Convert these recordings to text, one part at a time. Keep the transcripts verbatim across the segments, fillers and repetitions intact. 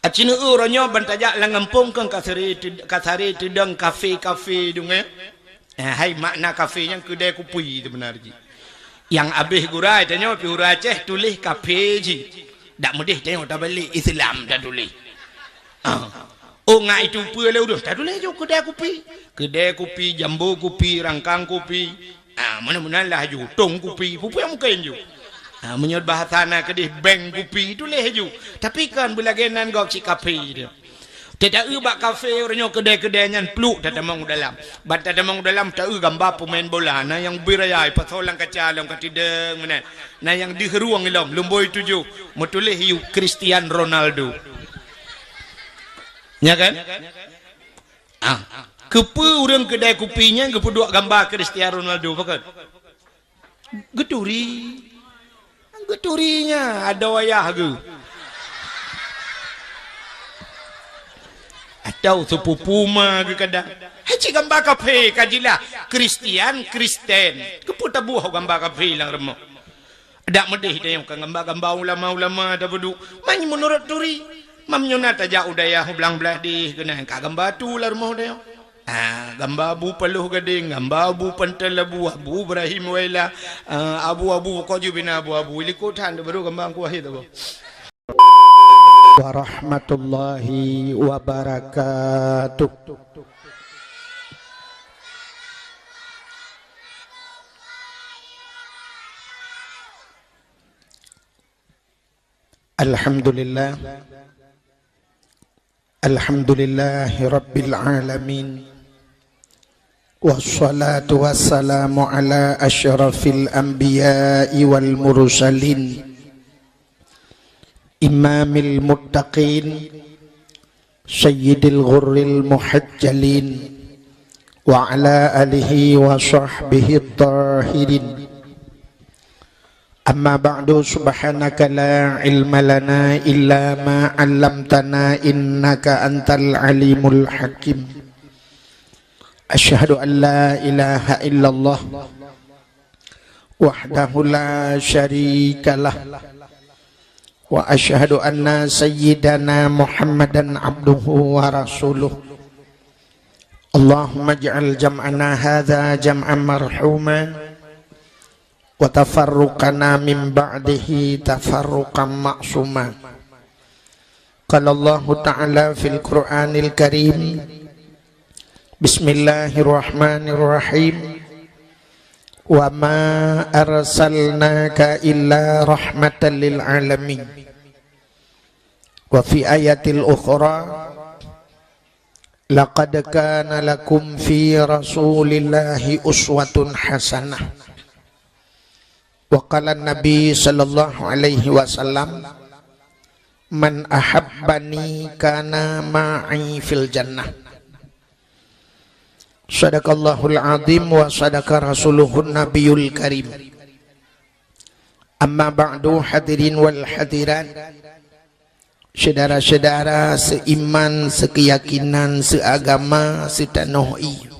Aci neu uroe nyoe ban tajak lam gampông keu kasari, kasari teudong kafe-kafe dungé. Eh, hai makna kafe nyang keudai kupi seubeuna jih. Nyang abéh gura tanyoe pi ureueng Aceh tuléh kafe jih. Dak meudeh tanyoe tabalek Islam tatuléh. Ah. Oh, ngat itu peue lé ureueng tatuléh ju keudai kupi. Keudai kupi, jambo kupi, rangkang kupi. Ah, meunan-meunan lah ju, tong kupi, peue-peue mungken ju. Ah, meunyoe bahasa na keudeh bank kupi, tuléh ju. Tapi kan beulagée nan gob cit kafe dia. Teuta-eu bak kafe uroe nyoe keudai-keudai nyan pluek tatamong u dalam. Ban tatamong u dalam ta-eu gamba peumain bola, na nyang bri raya ipasoe lam kaca lom ka tidong meunan. Na nyang deuh rueng ilom lumboi tujoh meutuléh yue Cristiano Ronaldo. Nya kan? Ah, keupeue ureueng keudai kupi nyan geupeuduek gamba Cristiano Ronaldo pakon? Geuturi. Geuturi nya adoe ayah geuh. Atau sepupu ma geuh kadang. Hai cit gamba kafe ka jilah Kristian, Kristen. Keupeue taboh gamba kafe lam rumoh? Dak meudeh dayong ka gamba-gamba ulama-ulama tapeuduek. Man meunurot turi. Mam nyoe na tajak u dayah u blang blaih deh keunan ka gamba tu lam rumoh dayong. Ah, gamba Abu Paloh Gadeng, gamba Abu Pantai Labu, Abu Ibrahim Waila, ah, Abu-Abu pokok jubina Abu-Abu. Likot han baru gamba Teungku Wahid Abu. Warahmatullahi wabarakatuh. Alhamdulillah. Alhamdulillahi Rabbil Alamin. Wassalatu wassalamu ala asyrafil anbiya'i wal mursalin. Imamil muttaqin. Sayyidil ghurril muhajjalin. Wa ala alihi wa sahbihi tahirin. Amma ba'du, subhanaka la ilma lana illa ma 'allamtana innaka antal alimul hakim. Asyhadu an la ilaha illallah wahdahu la syarikalah. Wa asyhadu anna sayyidana Muhammadan abduhu wa rasuluh. Allahumma ij'al jam'ana hadza jam'an marhuma wa tafarruqana min ba'dihi tafarruqan ma'suma. Qala Allahu ta'ala fil Qur'anil Karim, bismillahirrahmanirrahim. Wa ma arsalnaka illa rahmatan lil alamin. Wa fi ayatil ukhra, laqad kana lakum fi Rasulillahi uswatun hasanah. Wa qala Nabi sallallahu alaihi wasallam, "Man ahabbani kana ma'i fil jannah." Sadaqallahul azim wa sadaqa rasuluhun nabiyul karim. Amma ba'du, hadirin wal hadirat, syedara-syedara seiman, seukeuyakinan, seuagama, seutanoh ié.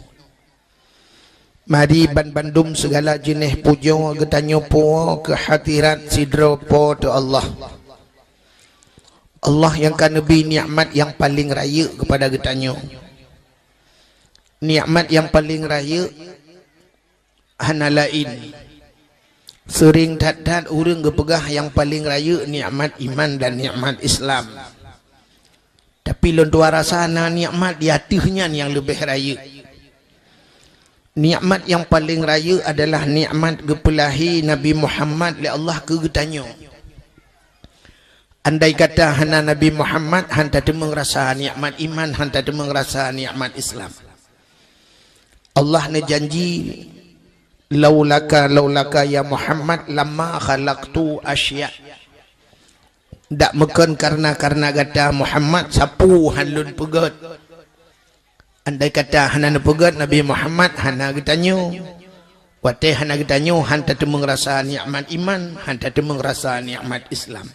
Mari banbandum seugala jeuneh pujoe geutanyoe poh keu hadirat sidroe Po teu Allah. Allah nyang ka neubri nikmat nyang paleng rayeuk keupada geutanyoe. Nikmat nyang paleng rayeuk hana laén. Seuring that-that ureuëng geupeugah nyang paleng rayeuk nikmat iman dan nikmat Islam. Tapi lôn tuan rasa na nikmat di ateueh nyan nyang leubeh rayeuk. Nikmat nyang paleng rayeuk adalah nikmat geupeulahé Nabi Muhammad lé Allah keu geutanyoe. Andai kata hana Nabi Muhammad, han tateumeung rasa nikmat iman, han tateumeung rasa nikmat Islam. Allah neujanji, "Laulaka, laulaka ya Muhammad, lama khalaqtu asya." Dak meukon karna-karna gata Muhammad, sapeue han lôn peugét. Andai kata hana neupeugét Nabi Muhammad, hana geutanyoe. Watée hana geutanyoe, han tateumeung rasa nikmat iman, han tateumeung rasa nikmat Islam.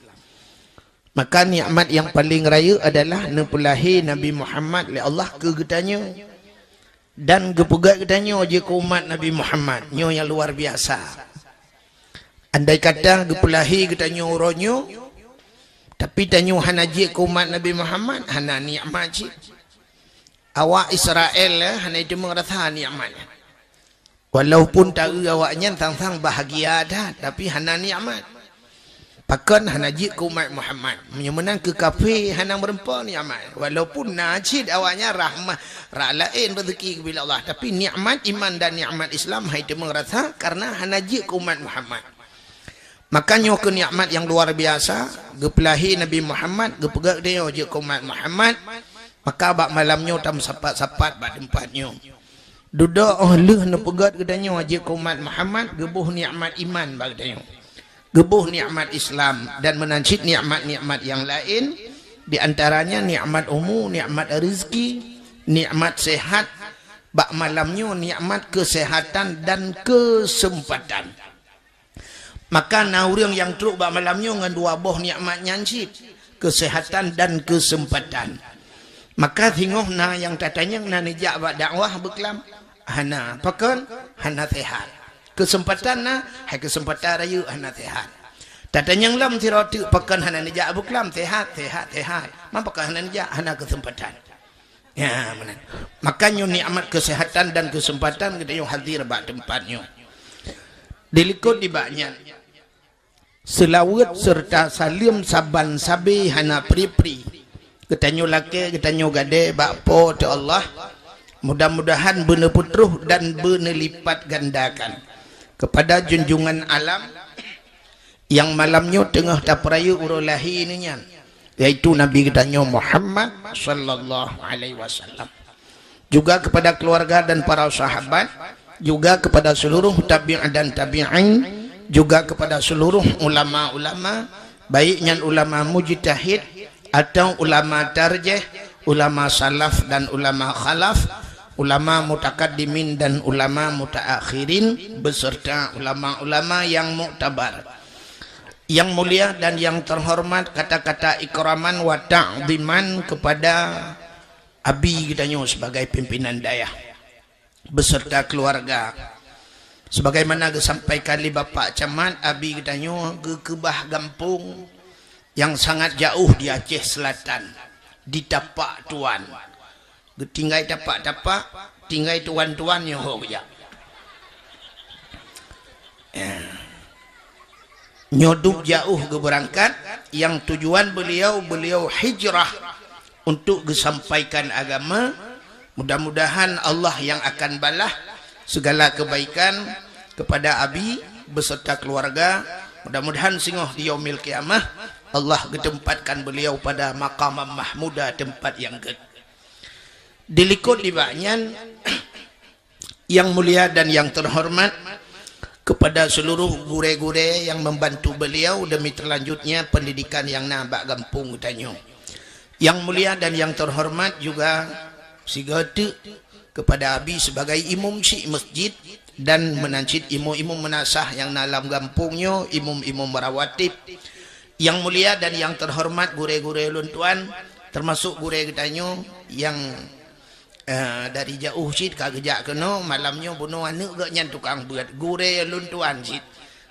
Maka nikmat nyang paleng rayeuk adalah neupeulahé Nabi Muhammad lé Allah keu geutanyoe. Dan geupeugét geutanyoe jeuet keu umat Nabi Muhammad, nyoe nyang luar biasa. Andai kata geupeulahé geutanyoe uroe nyoe, Tapi tanyoe hana jeuet keu umat Nabi Muhammad, hana nikmat cit. Awak Israel, eh, hana jiteumeung rasa nikmat. Walaupun taeu awaknyan sang-sang bahagia that, tapi hana nikmat. Pakon hana jeuet keu umat Muhammad. Meunyoe meunan keu kafé hana meureumpok nikmat. Walaupun na cit awaknyan rahmat, rak laén rezeki geubri Allah, tapi nikmat iman dan nikmat Islam hana jiteumeung rasa karena hana jeuet keu umat Muhammad. Maka nyoe keuh nikmat nyang luar biasa, geupeulahé Nabi Muhammad, geupeugét geutanyoe jeuet keu umat Muhammad, maka bak malam nyoe tameusapat-sapat bak teumpat nyoe. Dudoe óh lheueh neupeugét geutanyoe jeuet keu umat Muhammad, geuboh nikmat iman bak geutanyoe. Geuboh nikmat Islam dan meunan cit nikmat-nikmat nyang laén, di antaranya nikmat umu, nikmat rezeki, nikmat sehat, bak malam nyoe nikmat kesehatan dan kesempatan. Maka na ureuëng nyang trok bak malam nyoe ngon dua boh nikmat nyan cit, kesehatan dan kesempatan. Maka singoh na nyang tatanyong na neujak bak dakwah beuklam? Hana. Pakon? Hana sehat. Kesempatan na, hai kesempatan rayeuk hana sehat. Tatanyong lom sidroe teuk pakon hana neujak beuklam? Sehat, sehat, sehat. Man pakon hana neujak? Hana kesempatan. Ya, meunan. Maka nyoe nikmat kesehatan dan kesempatan geutanyoe hadir bak teumpat nyoe. Dilikot di bak nyan, seulaweuet serta saleuem saban sabe hana pri-pri geutanyoe lakée, geutanyoe gadée bak Po teu Allah. Mudah-mudahan beuneupeutroh dan beuneulipatgandakan kepada junjungan alam nyang malam nyoe teungoh tapeurayeuk uroe lahé nyan, yaitu Nabi geutanyoe Muhammad sallallahu alaihi wasallam. Juga kepada keluarga dan para sahabat, juga kepada seluruh tabi'in dan tabi'in, juga kepada seluruh ulama-ulama, baik nyan ulama mujtahid, atau ulama tarjih, ulama salaf dan ulama khalaf, ulama mutakaddimin dan ulama mutaakhirin, beserta ulama-ulama yang muktabar. Yang mulia dan yang terhormat, kata-kata ikraman wa ta'ziman kepada abi geutanyoe sebagai pimpinan dayah beserta keluarga. Sebagaimana geusampaikan lé Bapak Camat, abi geutanyoe geukeubah gampông nyang sangat jaoh di Aceh Selatan, di Tapak Tuan. Geutinggai tapak-tapak, tinggai tuan-tuan nyoe ho geujak. Ya. Nyoe dub jaoh geubeurangkat, nyang tujuan beliau, beliau hijrah untuk geusampaikan agama. Mudah-mudahan Allah yang akan balah segala kebaikan kepada abi beserta keluarga. Mudah-mudahan singoh di yaumil qiyamah Allah geutempatkan beliau pada maqamam mahmuda, tempat yang gét. Dilikot di bak nyan, yang mulia dan yang terhormat, kepada seluruh gurée-gurée yang membantu beliau demi terlanjutnya pendidikan yang na bak gampông geutanyoe. Yang mulia dan yang terhormat juga sigoe teuk kepada abi sebagai imum syik masjid dan meunan cit imum-imum meunasah nyang na lam gampông nyoe, imum-imum rawatib. Yang mulia dan yang terhormat gurée-gurée lôn tuan, termasuk gurée geutanyoe yang Eh, dari jaoh cit ka geujak keunoe, malam nyoe bunoe aneuk geuh nyan tukang beuet. Gurée lôn tuan cit.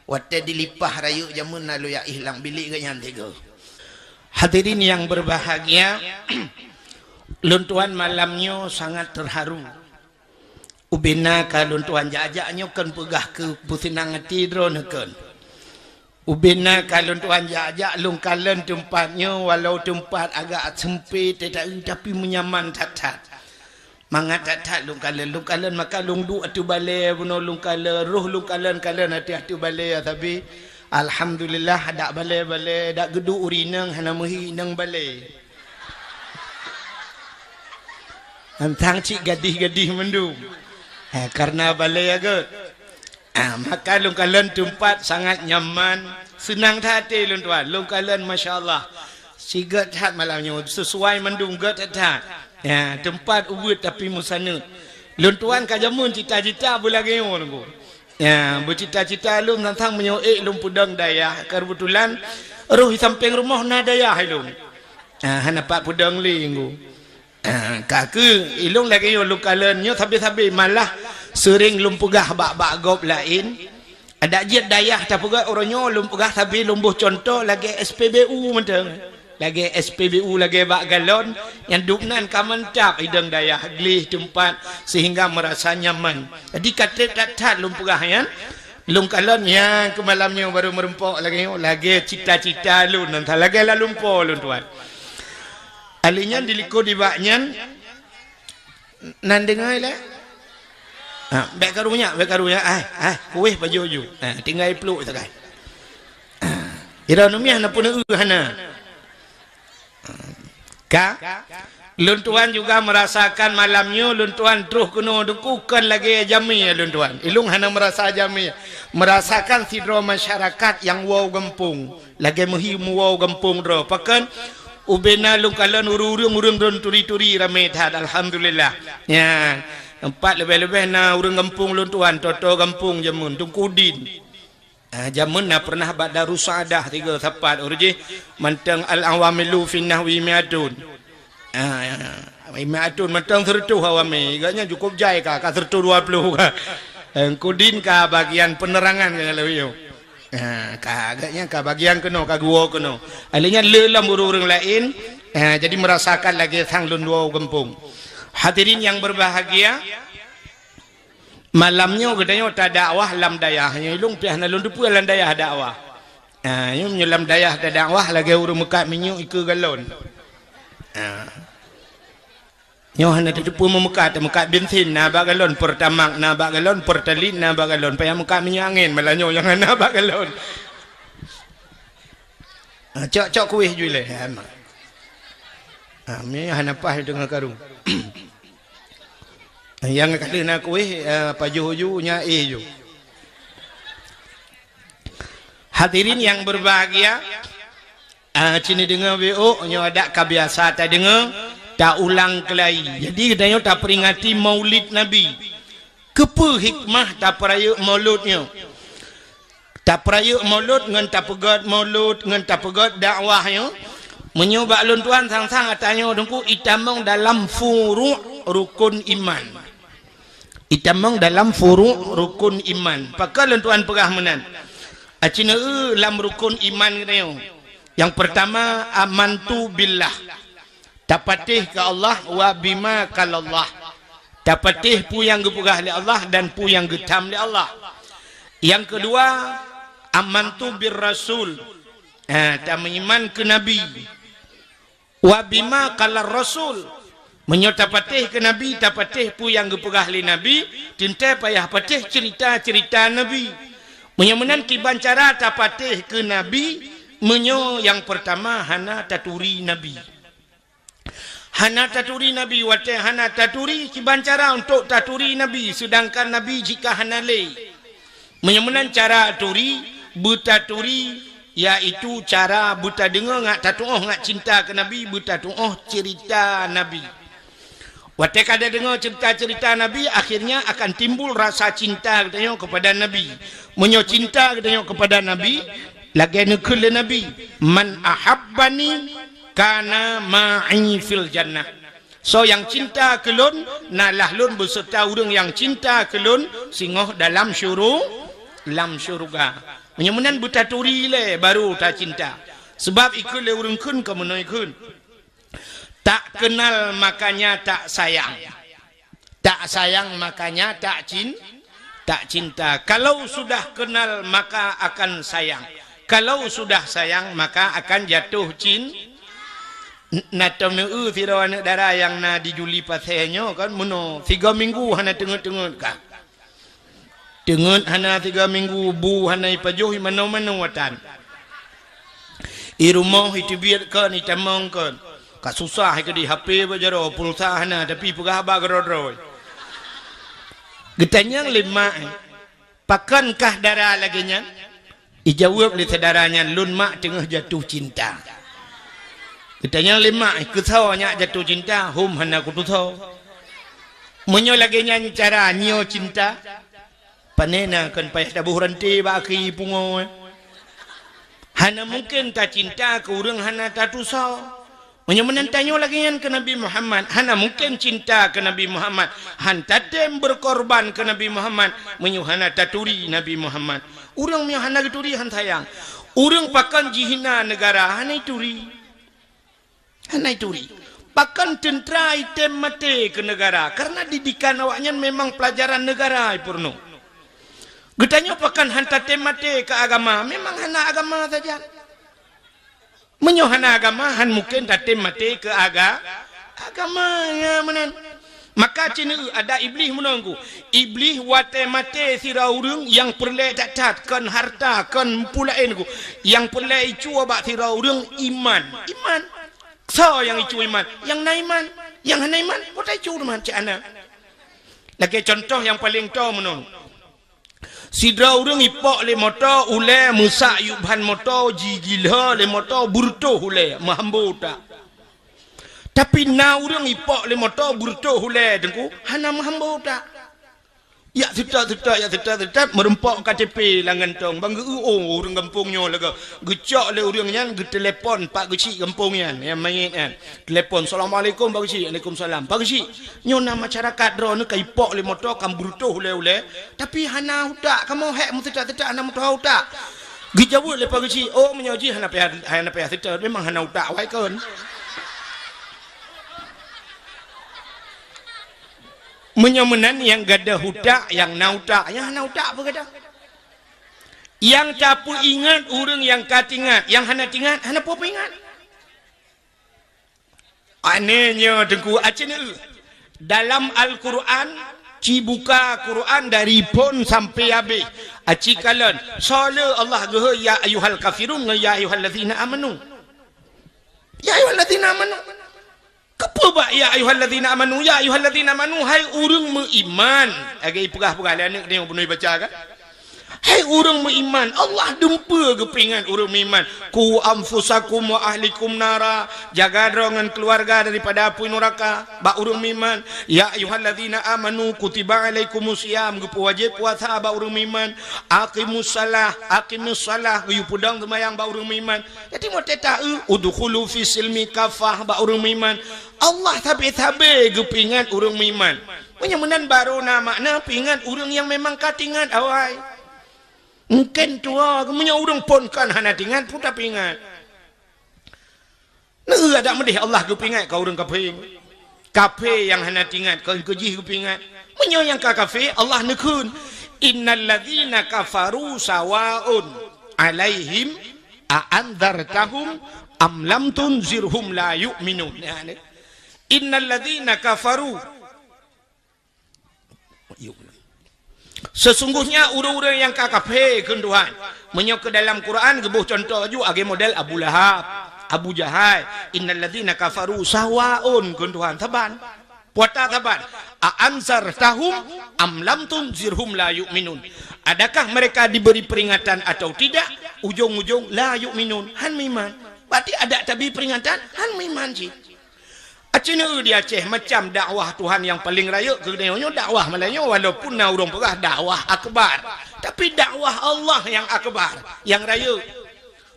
Watée dilipah rayeuk jameun na lôn jak éh lam bilék geuh nyan tiga. Hadirin yang berbahagia, lôn tuan malam nyoe sangat terharu. Ubena ka lôn tuan jak-jak nyoe kon peugah keu peuseunang até droeneuh kon. Ubena ka lôn tuan jak-jak lôn kalon teumpat nyoe, walau teumpat agak seumpét teuta-eu, tapi meunyaman that-that. Mangat that-that lôn kalon, lôn kalon maka lôn duek ateueh balée bunoe lôn kalon, roh lôn kalon-kalon ateueh-ateueh balée ya sabe. Alhamdulillah, adak balée-balée, dak geuduek ureueng inong hana meuhi inong balée. Teuntang cit gadih-gadih mandum. Eh, karena balée ya gét. Ah, maka lôn kalon teumpat sangat nyaman, seunang that até lôn tuan. Lôn kalon, masya Allah. Sigét that malam nyoe, sesuai mandum gét that. Ya, teumpat ubit tapi meusaneut. Lôn tuan ka jameun cita-cita beulagée nyoe, Teungku. Ya, beucita-cita lôn teuntang meunyoe ék lôn peudong dayah, keubeutulan roh di sampéng rumoh na dayah ilôn. Ah, hana pat peudong lé, Teungku. Ah, ka keuh, ilôn lagée nyoe lôn kalon nyoe sabe-sabe, malah seuring lôn peugah bak-bak gob laén. Adak jeuet dayah tapeugah uroe nyoe lôn peugah sabe lôn boh cuntoh lagée S P B U mantong. Lagèe S P B U, lagèe bak galon, nyang dum nan ka mantap idong dayah, gleh teumpat, sehingga merasa nyaman. Jadi, ka trép that-that lôn peugah nyan, lôn kalon nyang keu malam nyoe barô meurumpok lagèe nyoe, lagèe cita-cita lôn, nan lagèe lam lumpoe lôn tuan. Ahli nyan dilikot dibak nyan, nan deungoe lé? Ha, bèk karu nyak, bèk karu nyak. Ai, ai, kueh pajoh ju. Ha, tinggai pluek sagai. Ira numiah na peuneue hana. Ka? Lôn tuan juga merasakan malam nyoe, lôn tuan troh keunoe Teungku, kon lagèe jamé lôn tuan. Ilôn hana merasa jamé. Merasakan sidroe masyarakat nyang woe gampông. Lagèe meuhi meuwoe gampông droe. Pakon? Ubena lôn kalon ureueng-ureueng, ureueng droen turi-turi ramé that, alhamdulillah. Nyan, teumpat leubeh-leubeh na ureueng gampông lôn tuan, toto gampông jameun, Teungku Din. Ah, jameun na pernah bak Darussaaddah tiga sapat ureueng jih, mantong al-awamilu fin nahwi mi'atun. Ah, mi'atun mantong seureutôh awamil, agaknya cukup jai ka, ka seureutôh dua ploh ka. Teungku Din ka bagian penerangan ka lheueh nyoe. Ha, ka agaknya ka bagian keunoe, ka geuwoe keunoe. Akhirnya le lom ureueng-ureueng laén, ha, jadi merasakan lagèe sang lôn woe gampông. Hadirin yang berbahagia, malam nyoe geutanyoe tadakwah lam dayah. Nyoe ilôn piah na lôn teupeue lam dayah dakwah. Ha, nyoe meunyoe lam dayah tadakwah lagèe ureueng meukat minyeuk ikeue galon. Ha. Nyoe hana tateupeue meumeukat, meukat bensin na bak galon, Pertamax na bak galon, Pertalite na bak galon, payah meukat minyeuk angén, malah nyoe nyang hana bak galon. Ah, cok-cok kueh ju ilèe, ha, ma. Ah, mi hana paih teungoh karu. Nyang ka lheueh na kueh, ah, pajoh ju, nyan éh ju. Hadirin yang berbahagia, ah, cini deungoe B O, nyoe adak ka biasa tadeungoe, taulang keulai. Jadi, geutanyoe taperingati Maulid Nabi. Keupeue hikmah tapeurayeuk Maulud nyoe? Tapeurayeuk Maulud ngon tapeugèt Maulud, ngon tapeugèt dakwah nyoe. Meunyoe bak lôn tuan sang-sang ata nyoe Teungku itamong dalam furu' rukun iman. Itamong dalam furu' rukun iman. Pakon lôn tuan peugah meunan? Aci neu lam rukun iman geutanyoe. Nyang peurtama, amantu billah. Tapatéh keu Allah, wa bima qalallah. Tapatéh peue nyang geupeugah lé Allah dan peue nyang geutham lé Allah. Nyang keudua, amantu bir rasul. Ha, tameuiman keu Nabi. Wa bima qalar rasul. Meunyoe tapatéh keu Nabi, tapatéh peue nyang geupeugah lé Nabi, teuntèe payah patéh ceurita-ceurita Nabi. Meunyoe meunan kiban cara tapatéh keu Nabi, meunyoe nyang peurtama hana taturi Nabi. Hana taturi Nabi, watèe hana taturi, kiban cara untuk taturi Nabi, seudangkan Nabi jika hana lé. Meunyoe meunan cara turi, beutaturi, yaitu cara beutadeungoe ngat tatuoh ngat cinta keu Nabi, beutatuoh ceurita Nabi. Watèe ka tadeungoe ceurita-ceurita Nabi, akhirnya akan timbul rasa cinta geutanyoe keupada Nabi. Meunyoe cinta geutanyoe keupada Nabi, lagèe neukheun lé Nabi, "Man ahabbani kana ma'i fil jannah." Soe nyang cinta keu lôn, na lah lôn beuseurta ureueng nyang cinta keu lôn singoh dalam syuru-, lam syeuruga. Meunyoe meunan beutaturi lé baru tacinta. Seubab ikheun lé ureueng kheun ka meunoe kheun. Tak kenal makanya tak sayang. Tak sayang makanya tak cin-, tak cinta. Kalau sudah kenal maka akan sayang. Kalau sudah sayang maka akan jatuh cin-, N-, na tom neu sidroe aneuk dara nyang na di Juli Pasè nyoe kan, meunoe sigoe minggu hana teungeut-teungeut ka. Teungeut hana sigoe minggu, bu hana ipajoh, imanoe-manoe atan. I rumoh iteubiet kon, itamong kon. Ka susah keudéh, H P bak jaroe, pulsa hana, tapi peugah haba keudroe-droe. Geutanyong lé mak, "Pakon kah dara lagèe nyan?" Ijaweueb lé syedara nyan, "Lôn mak teungoh jatuh cinta." Geutanyong lé mak, "Keusoe nyak jatuh cinta?" "Hom hana kutusoe." Meunyoe lagèe nyan cara nyoe cinta, pane na kon payah taboh ranté bak akhé pungoe. Hana mungken tacinta keu ureueng hana tatusoe. Meunyoe meunan tanyoe lagèe nyan keu Nabi Muhammad, hana mungken cinta keu Nabi Muhammad, han tatem beukorban keu Nabi Muhammad, meunyoe hana taturi Nabi Muhammad. Ureueng meunyoe hana geuturi han sayang. Ureueng pakon jihina neugara, hana ituri. Hana ituri. Pakon teuntra item maté keu neugara? Karena didikan awaknyan memang pelajaran neugara ipeurunoe. Geutanyoe pakon han tatem maté keu agama? Memang hana agama sajan. Meunyoe hana agama, han mungken tatem maté keu aga-, agama, ya meunan. Maka ceuneuk ada Iblih meunan ku. Iblih watée maté sidroe ureuëng nyang peureulée that-that, kon harta, kon peue laén ku. Nyang peureulée icue bak sidroe ureuëng iman. Iman. Soe nyang icue iman? Nyang na iman. Nyang hana iman, watée icue iman cit hana. Lagée contoh nyang paleng toe meunan. Sidroe ureuëng ipok lé moto ulée, meusak yub ban moto, jigila lé moto, beureutoh ulée, meuhambo utak. Tapi na ureuëng ipok lé moto, beureutoh ulée, Teungku, hana meuhambo utak. Jak seutôt-seutôt, jak seutôt-seutôt, meurumpok K T P lam gantong. Ban geu-, oh, ureuëng gampông nyoe lagée. Geucok lé ureuëng nyan, geutelepon Pak Geuchik gampông nyan, nyang manyét nyan. Telepon, "Assalamualaikum, Pak Geuchik." "Waalaikumsalam." "Pak Geuchik, nyoe na masyarakat droeneuh ka ipok lé moto, ka beureutoh ulée-ulée, tapi hana utak, kamoe hék meuseutôt-seutôt hana meutuha utak." Geujaweueb lé Pak Geuchik, "Oh, meunyoe jih hana payah, hana payah seutôt, memang hana utak awai kon." Meunyoe meunan nyang gadôh utak, nyang na utak, nyang hana utak peue gadôh? Nyang tapeuingat ureuëng nyang ka tingat, nyang hana tingat, hana peue peuingat. Aneh nyoe Teungku, aci neu. Dalam Al-Quran, ci buka Quran dari phon sampai habéh. Aci kalon, soe le Allah geuhôi ya ayyuhal kafirun ngon ya ayyuhallazina amanu. Ya ayyuhallazina amanu. Keupeue bak ya ayyuhallazina amanu? Ya ayyuhallazina amanu, hai ureuëng meuiman. Lagée ipeugah-peugah lé aneuëk tanyoe bunoe baca kan? Hai ureuëng meuiman, Allah dumpeue geupeuingat ureuëng meuiman. "Qu anfusakum wa ahlikum nara." Jaga droe ngon keuluwarga daripada apui nuraka bak ureuëng meuiman. "Ya ayyuhallazina amanu kutiba alaikumus siyam." Geupeuwajéb puasa bak ureuëng meuiman. "Aqimus salah, aqimus salah." Geuyue peudong seumayang bak ureuëng meuiman. Jadi watée ta-eu, "Udkhulu fis silmi kafah," bak ureuëng meuiman. Allah sabe-sabe geupeuingat ureuëng meuiman. Meunyoe meunan barô na makna peuingat ureuëng nyang memang ka tingat awai. Mungken tuha, meunyoe ureuëng phon kon hana tingat, peue tapeuingat? Neu adak meudeh Allah geupeuingat keu ureuëng kafé. Kafé nyang hana tingat, kon keu jih geupeuingat. Meunyoe nyang ka kafé, Allah neukheun, "Innal ladzina kafaru sawaun alaihim a anzartahum am lam tunzirhum la yu'minun." Ya, ni. "Innal ladzina kafaru." Seusungguhnya ureuëng-ureuëng nyang ka kafé kheun Tuhan. Meunyoe keu dalam Quran geuboh cuntoh laju lagée model Abu Lahab, Abu Jahal, "Innal ladzina kafaru sawaun," kheun Tuhan, saban. Puata saban. "A anzartahum am lam tunzirhum la yu'minun." Adakah mereka diberi peringatan atau tidak? Ujong-ujong la yu'minun, han meuiman. Berarti adak tabi peringatan, han meuiman cit. Aci neu di Aceh macam dakwah Tuhan nyang paleng rayeuk keu geutanyoe nyoe dakwah malam nyoe, walaupun na ureuëng peugah dakwah akbar, tapi dakwah Allah nyang akbar, nyang rayeuk.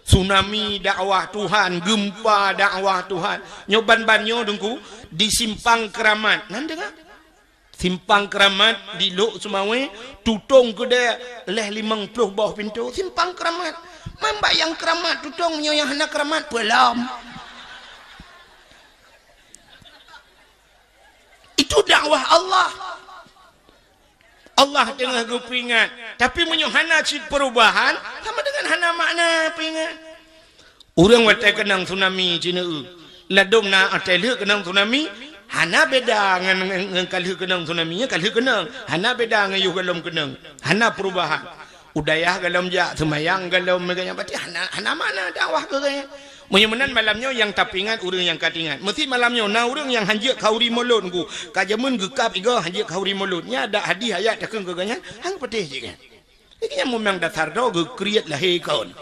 Tsunami dakwah Tuhan, gempa dakwah Tuhan. Nyoe ban-ban nyoe Teungku di Simpang Keramat. Nan deungoe? Simpang Keramat di Lhokseumawe, tutong keudée lhée limong ploh boh pintoe. Simpang Keramat. Man bak nyang keramat tutong, meunyoe nyang hana keramat peulom. Itu dakwah Allah. Allah teungoh geupeuingat. Tapi meunyoe hana cit perubahan, sama dengan hana makna peuingat. Ureuëng watée keunong tsunami cit neu, ladom na watée lheueh keunong tsunami, hana beda ngon, ngon, ngon ka lheueh keunong tsunami, nyan ka lheueh keunong. Hana beda ngon yoh gohlom keunong. Hana perubahan. U dayah gohlom jak, seumayang gohlom, meuganyan, berarti hana, hana makna dakwah keu geuh nyan. Meunyoe meunan malam nyoe nyang tapeuingat ureuëng nyang ka teuingat. Meusi malam nyoe na ureuëng nyang hanjeuet khauri mulod Teungku. Ka jameun geukab igoe hanjeuet khauri mulod. Nyan adak hadih ayat takheun keu geuh nyan, han geupatéh cit nyan. Nyan memang dasar droe geukriet lahé kon.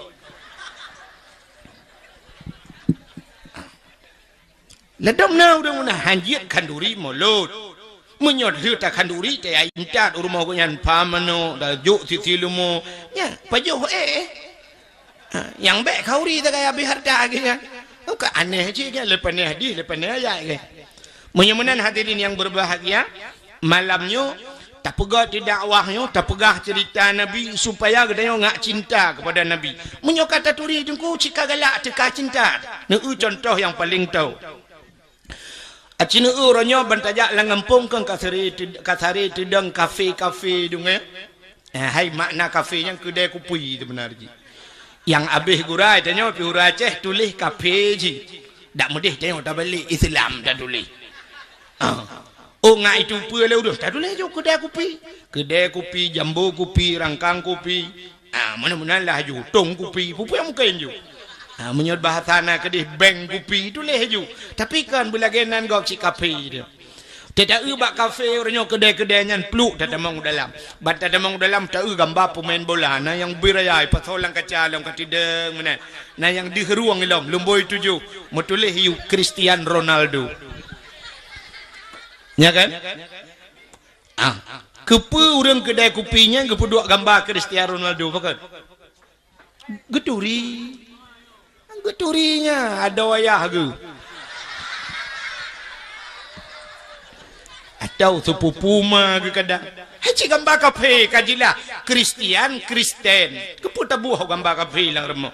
Ladom na ureuëng meunan hanjeuet khanduri mulod. Meunyoe lheueh takhanduri, tayai intat u rumoh geuh nyan, pha manok, tajok sisi leumo. Nyan, pajoh éh. Ha, nyang bék khauri sagai habéh hareuta geuh nyan. Ka aneh cit nyan, leupah neh hadih, leupah neh ayat geuh. Meunyoe meunan hadirin nyang berbahagia, malam nyoe Tapeugah teudakwah nyoe, tapeugah ceurita Nabi supaya geutanyoe ngak cinta keupada Nabi. Meunyoe ka taturi teungku, cit ka galak teuka cinta. Neu-eu cuntoh nyang paleng tau. Aci neu-eu uroe nyoe ban tajak lam gampông keu kasari, kasari teudong kafe-kafe deungö. Eh, hai makna kafe nyan keudè kupi seubeuna jih. Nyang abéh gura tanyoe pih ureuëng Aceh tuléh kafe jih. Dak meudeh tanyoe tabalek Islam tatuléh. Ah. Oh, ngat itu peue lé ureuëng tatuléh ju keudè kupi. Keudè kupi, jambo kupi, rangkang kupi. Ah, meunan-meunan lah ju, tong kupi, peue-peue mungken ju. Ah, meunyoe bahasa na keudeh bank kupi, tuléh ju. Tapi kan beulagèe nan gob cit kafe dia. Teuta-eu bak kafe uroe nyoe keudè-keudè nyan pluek tatamong u dalam. Ban tatamong u dalam ta-eu gamba peumain bola, na nyang bri raya ipasoe lam kaca lom ka teudong meunan. Na nyang deuh rueng ilom, lumboi tujoh, meutuléh yue Cristiano Ronaldo. Nya kan? Ah, keupeue ureuëng keudè kupi nyan geupeuduek gamba Cristiano Ronaldo pakon? Geuturi. Geuturi nya adoe ayah geuh. Atau sepupu ma geuh kadang. Hai cit gamba kafe ka jilah Kristian, Kristen. Keupeue taboh gamba kafe lam rumoh?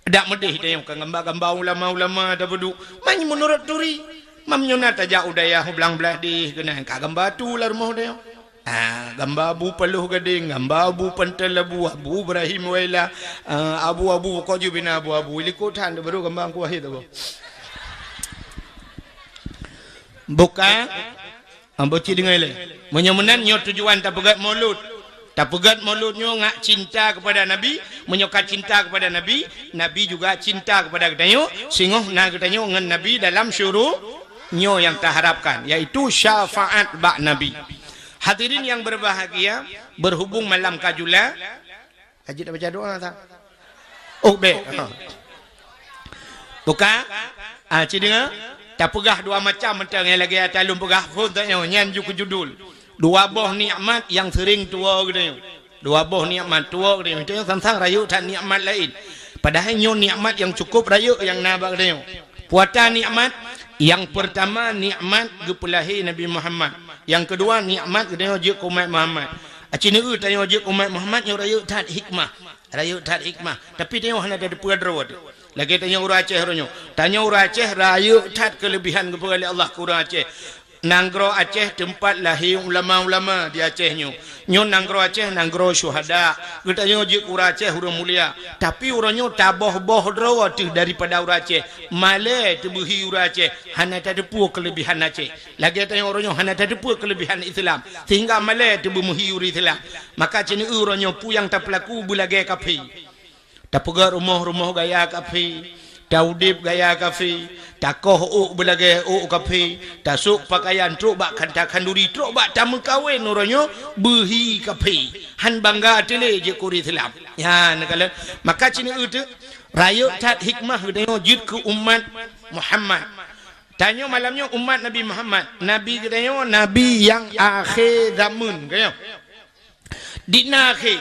Dak meudeh tanyoe ka gamba-gamba ulama-ulama tapeuduek. Man meunurot turi. Mam nyoe na tajak u dayah u blang blaih deh keunan ka gamba tu lam rumoh tanyoe. Ah, gamba Abu Paloh Gadeng, gamba Abu Pantai Labu, Abu Ibrahim Waila, ah, Abu-Abu, pokok jih bina Abu-Abu. Likot that, baru gamba Teungku Wahid Abu. Buka, ah, boci deungai lé. Meunyoe meunan, nyoe tujuan tapeugét Maulud. Tapeugét Maulud nyoe ngak cinta keupada Nabi. Meunyoe ka cinta keupada Nabi, Nabi juga cinta keupada geutanyoe. Singoh na geutanyoe ngon Nabi dalam syuru-, nyoe nyang taharapkan, yaitu syafaat bak Nabi. Hadirin yang berbahagia, berhubung malam ka jula, ka jeuet baca doa, tak? Oh, bèk. Ha. Buka. Ah, ci deungoe. Tapeugah dua macam mantong nyang lagèe ata lôn peugah phon tanyoe, nyan ju keu judul. Dua boh nikmat nyang sering tuwoe geutanyoe. Dua boh nikmat tuwoe geutanyoe. Geutanyoe sang-sang rayeuk that nikmat laén. Padahai nyoe nikmat nyang cukup rayeuk nyang na bak geutanyoe. Puata nikmat, nyang peurtama nikmat geupeulahé Nabi Muhammad. Nyang keudua nikmat geutanyoe jeuet keu umat Muhammad. Aci neu-eu tanyoe jeuet keu umat Muhammad nyoe rayeuk that hikmah. Rayeuk that hikmah. Tapi tanyoe hana tateupeue droe teuh. Lagèe tanyoe ureueng Aceh uroe nyoe. Tanyoe ureueng Aceh rayeuk that keuleubihan geupeugah lé Allah keu ureueng Aceh. Nanggroe Aceh teumpat lahé ulama-ulama di Aceh nyoe. Nyoe nanggroe Aceh nanggroe syuhada. Geutanyoe jeuet keu ureueng Aceh ureueng mulia. Tapi uroe nyoe taboh-boh droe teuh daripada ureueng Aceh. Malèe teubeuhi ureueng Aceh. Hana tateupeue keuleubihan Aceh. Lagèe tanyoe uroe nyoe hana tateupeue keuleubihan Islam. Sehingga malèe teubeumeuhi ureueng Islam. Maka ci neu-eu uroe nyoe peue nyang tapeulaku beulagèe kafé. Tapeugöt rumoh-rumoh gaya kafé, taudép gaya kafé, takoh ôk beulagèe ôk kafé, tasôk peukayan trôk bak kanta khanduri, trôk bak tameukawen uroe nyoe beuhi kafé. Han bangga teuh lé jeuet keu ureueng Islam. Nyan kalon. Maka ci neu-eu teuh, rayeuk that hikmah geutanyoe jeuet keu umat Muhammad. Tanyoe malam nyoe umat Nabi Muhammad. Nabi geutanyoe, Nabi nyang akhé zameun, geutanyoe. Di na akhé,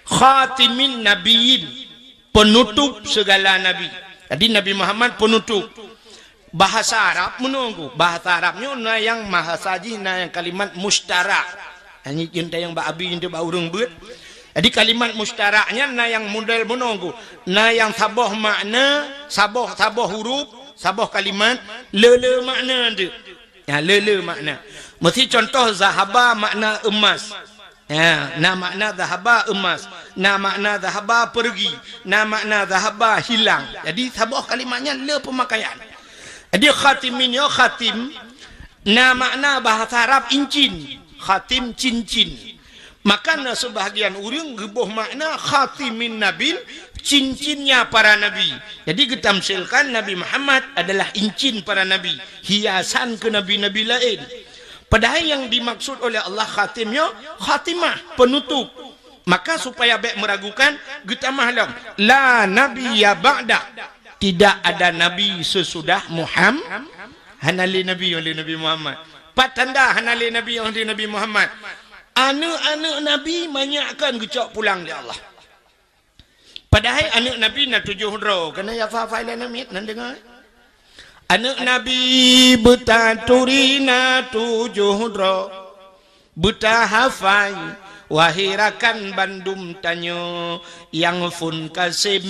khatimin nabiyyin, penutup segala nabi. Jadi, Nabi Muhammad penutup. Bahasa Arab meunoe Teungku. Bahasa Arab nyoe na nyang bahasa jih, na nyang kalimat musytarak. Nyan jeuet tanyong bak abi, jeuet bak ureueng beuet. Jadi, kalimat musytarak nyan na nyang model meunoe Teungku. Na nyang saboh makna, saboh, saboh huruf, saboh kalimat, le-le makna teuk. Ya, le-le makna. Meusi contoh zahaba makna emas. Ya, na makna zahaba emas, na makna zahaba pergi, na makna zahaba hilang. Jadi, saboh kalimat nyan le peumakaian. Jadi, khatimin nyoe khatim, na makna bahasa Arab incin. Khatim cincin. Maka na sebahagian ureueng geuboh makna khatimin nabin, cincinnya para nabi. Jadi, geutamsilkan Nabi Muhammad adalah incin para nabi, hiasan keu nabi-nabi laén. Padahai nyang dimaksud oleh Allah khatim nyoe khatimah, penutup. Maka supaya bèk meuragukan, geutamah lom, "La nabiyya ba'da." Tidak ada nabi sesudah Muham-, hana lé nabi nyang lé Nabi Muhammad. Pat tanda hana lé nabi nyang lé Nabi Muhammad? Aneuk-aneuk nabi manyak kan geucok pulang lé Allah. Padahai aneuk Nabi na tujoh droe. Keuneuk ya fa fa ila namit nan deungoe. Aneuk Nabi beutaturi na tujoh droe. Beutahafai, wahai rakan bandum tanyoe, nyang phon Kasim,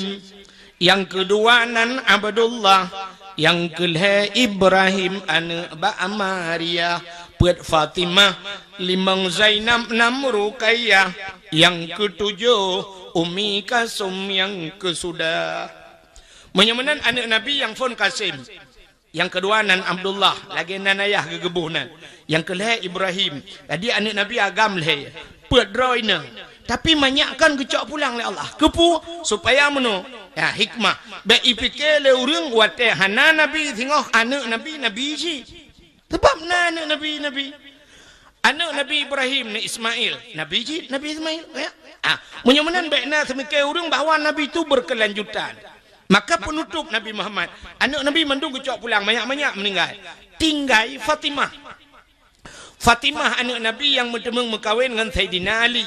nyang keudua nan Abdullah, nyang keulhèe Ibrahim aneuëk bak Maria, peuet Fatimah, limong Zainab, nam Ruqayyah, nyang keutujoh Ummi Kalsum nyang keusudah. Meunyoe meunan aneuëk Nabi nyang phon Kasim. Nyang keudua nan Abdullah, lagèe nan ayah geugeuboh nan. Nyang keulhèe Ibrahim. Jadi aneuëk Nabi agam lhèe. Peuet droe inong. Tapi manyak kan geucok pulang lé Allah. Keupeue? Supaya meunoe. Ya, hikmah. Bèk ipike lé ureuëng watèe hana nabi singoh aneuëk nabi, nabi cit. Sabab na aneuëk nabi, nabi. Aneuëk Nabi Ibrahim ni Ismail. Nabi cit, Nabi Ismail. Ya. Ah, meunyoe meunan bèk na seumike ureuëng bahwa nabi tu berkelanjutan. Maka penutup Nabi Muhammad, aneuëk Nabi mandum geucok pulang, manyak-manyak meuninggai. Tinggai Fatimah. Fatimah aneuëk Nabi nyang meuteumeung meukawen ngon Saidina Ali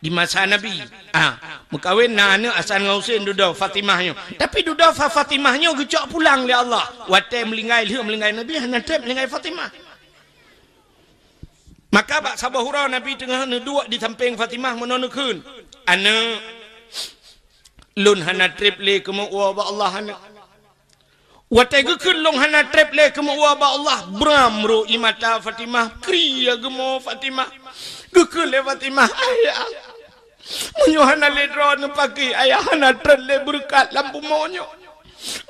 di masa Nabi. Ah, meukawen na aneuëk Hasan ngon Husein dudoe Fatimah nyoe. Tapi dudoe Fa-, Fatimah nyoe geucok pulang lé Allah. Watèe meulinggai, lheueh meulinggai Nabi, hana trép meulinggai Fatimah. Maka bak saboh uroe Nabi teungoh neuduek di sampéng Fatimah meunoe neukheun, "Aneuëk, lôn hana trép lé keumeu'ue bak Allah, aneuëk." Watèe geukheun lôn hana trép lé keumeu'ue bak Allah, bram ro ié mata Fatimah, krie geumo Fatimah. Geukheun lé Fatimah, "Ayah, meunyoe hana lé droeneuh paki, ayah hana trép lé beureukat lam bumoe nyoe.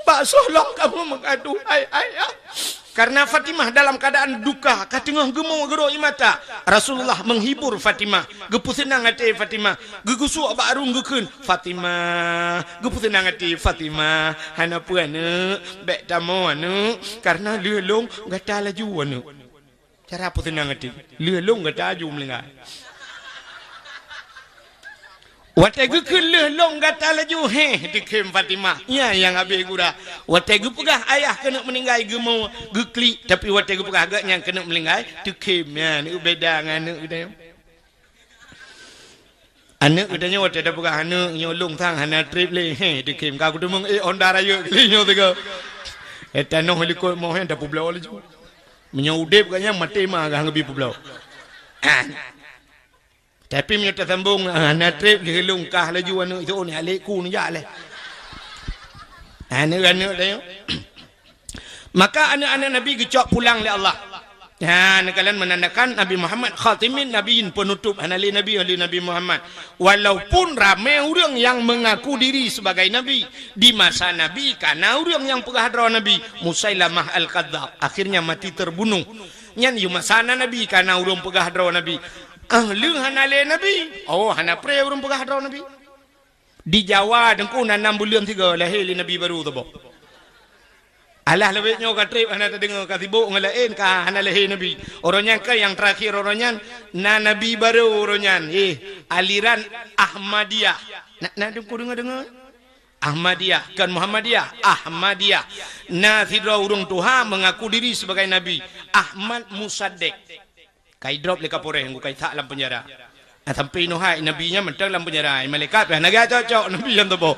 Bak soe lom kamoe meugadoh, hai ayah?" Karena Fatimah dalam keadaan duka, ka teungoh geumo geuro ié mata. Rasulullah menghibur Fatimah, geupeuseunang até Fatimah, geugusok bak arung geukheun, "Fatimah, geupeuseunang até Fatimah, hana peue aneuëk, bèk tamoe aneuëk, karena lheueh lôn gata laju aneuëk." Cara peuseunang até. Lheueh lôn gata aju meulinggai. Watèe geukheun lheueh lôn gata laju, heh, dikhem Fatimah. Nyan nyang habéh gura. Watèe geupeugah ayah keuneuk meuninggai geumo, geuklik, tapi watèe geupeugah geuh nyan keuneuk meulinggai, teukhem nyan, beda ngon aneuëk geutanyoe. Aneuëk geutanyoe watèe tapeugah aneuëk nyoe lôn sang hana trép lé, heh, dikhem ka kuteumeung, eh, Honda rayeuk kali nyoe sigoe. Eh, tanoh likot moh nyan tapeubloe laju. Meunyoe udép geuh nyan maté ma geuh ngeubri peubloe. Ah. Tapi meunyoe tasambong, ah, hana trép lheueh lôn kah laju aneuëk itu ni alek ku neujak lé. Aneuëk-aneuëk tanyoe. Maka aneuëk-aneuëk Nabi geucok pulang lé Allah. Ha, neukalon menandakan Nabi Muhammad khatimin nabiyyin, penutup, hana lé nabi, lé Nabi Muhammad. Walaupun ramé ureuëng nyang mengaku diri sebagai nabi, di masa Nabi kana ureuëng nyang peugah droe nabi, Musailamah Al-Kadzab, akhirnya mati terbunuh. Nyan yue masa na nabi kana ureuëng peugah droe nabi. Ah, lheueh hana lé nabi, oh, hana pré ureuëng peugah droe nabi. Di Jawa, Teungku, na nam buleuen sigoe lahé lé nabi barô saboh. Alah lawét nyoe ka trép hana tadeungoe, ka sibok ngon laén, ka hana lahé nabi. Uroe nyan ka nyang teurakhir, uroe nyan na nabi barô uroe nyan. Eh, aliran Ahmadiyah. Na, na Teungku deungoe-deungoe? Ahmadiyah, kon Muhammadiyah, Ahmadiyah. Na sidroe ureuëng tuha mengaku diri sebagai nabi, Ahmad Musaddiq. Ka idrop lé Kapolres, ka isak lam penjara. Ah, sampai inoe hai nabi nyan mantong lam penjara. Malaikat pih hana geucok-cok nabi nyan tuboh.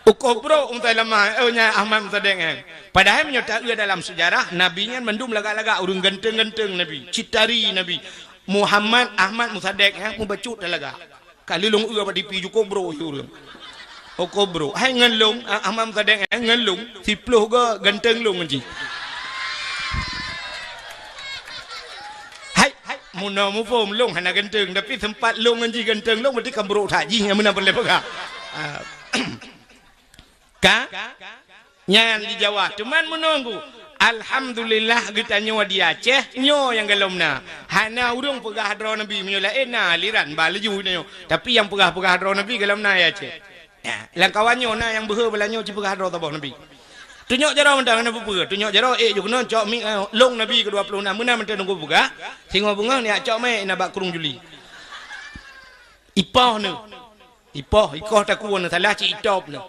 Ukoh brok Musailamah, oh, nyan Ahmad Musaddiq nyan. Padahai meunyoe taeu dalam sejarah, nabi nyan mandum lagak-lagak, ureuëng ganteng-ganteng nabi, citari nabi. Muhammad Ahmad Musaddiq nyan mubacut lagak. Ka lheueh lôn eu bak tipi jukôb brok ureuëng. Ukoh brok. Hai ngon lôn, ah, Ahmad Musaddiq, eh, ngon lôn, siploh goe ganteng lôn ngon jih. Hai, hai, meunoe muphom lôn hana ganteng, tapi seumpat lôn ngon jih ganteng lôn, berarti kan brok that jih nyang meunan peureulèe peugah. Ah. Ka? Nyan di Jawa. Cuman meunoe Teungku, alhamdulillah geutanyoe di Aceh, nyoe nyang golom na. Hana ureuëng peugah droe nabi, meunyoe laén na aliran ba laju nyoe. Tapi nyang peugah-peugah droe nabi golom na di Aceh. Ya, lam kawan nyoe na nyang beuhe bala nyoe jipeugah droe saboh nabi. Tunyok jaroe mantong hana peue-peue. Tunyok jaroe, eh, jok keunoe cok mi, eh, lôn nabi keudua ploh nam, meunan mantong Teungku peugah. Singoh beungoh nyak cok mé na bak krueng juli. Ipoh neuh. Ipoh, ikoh takue neuh, salah cit itop neuh.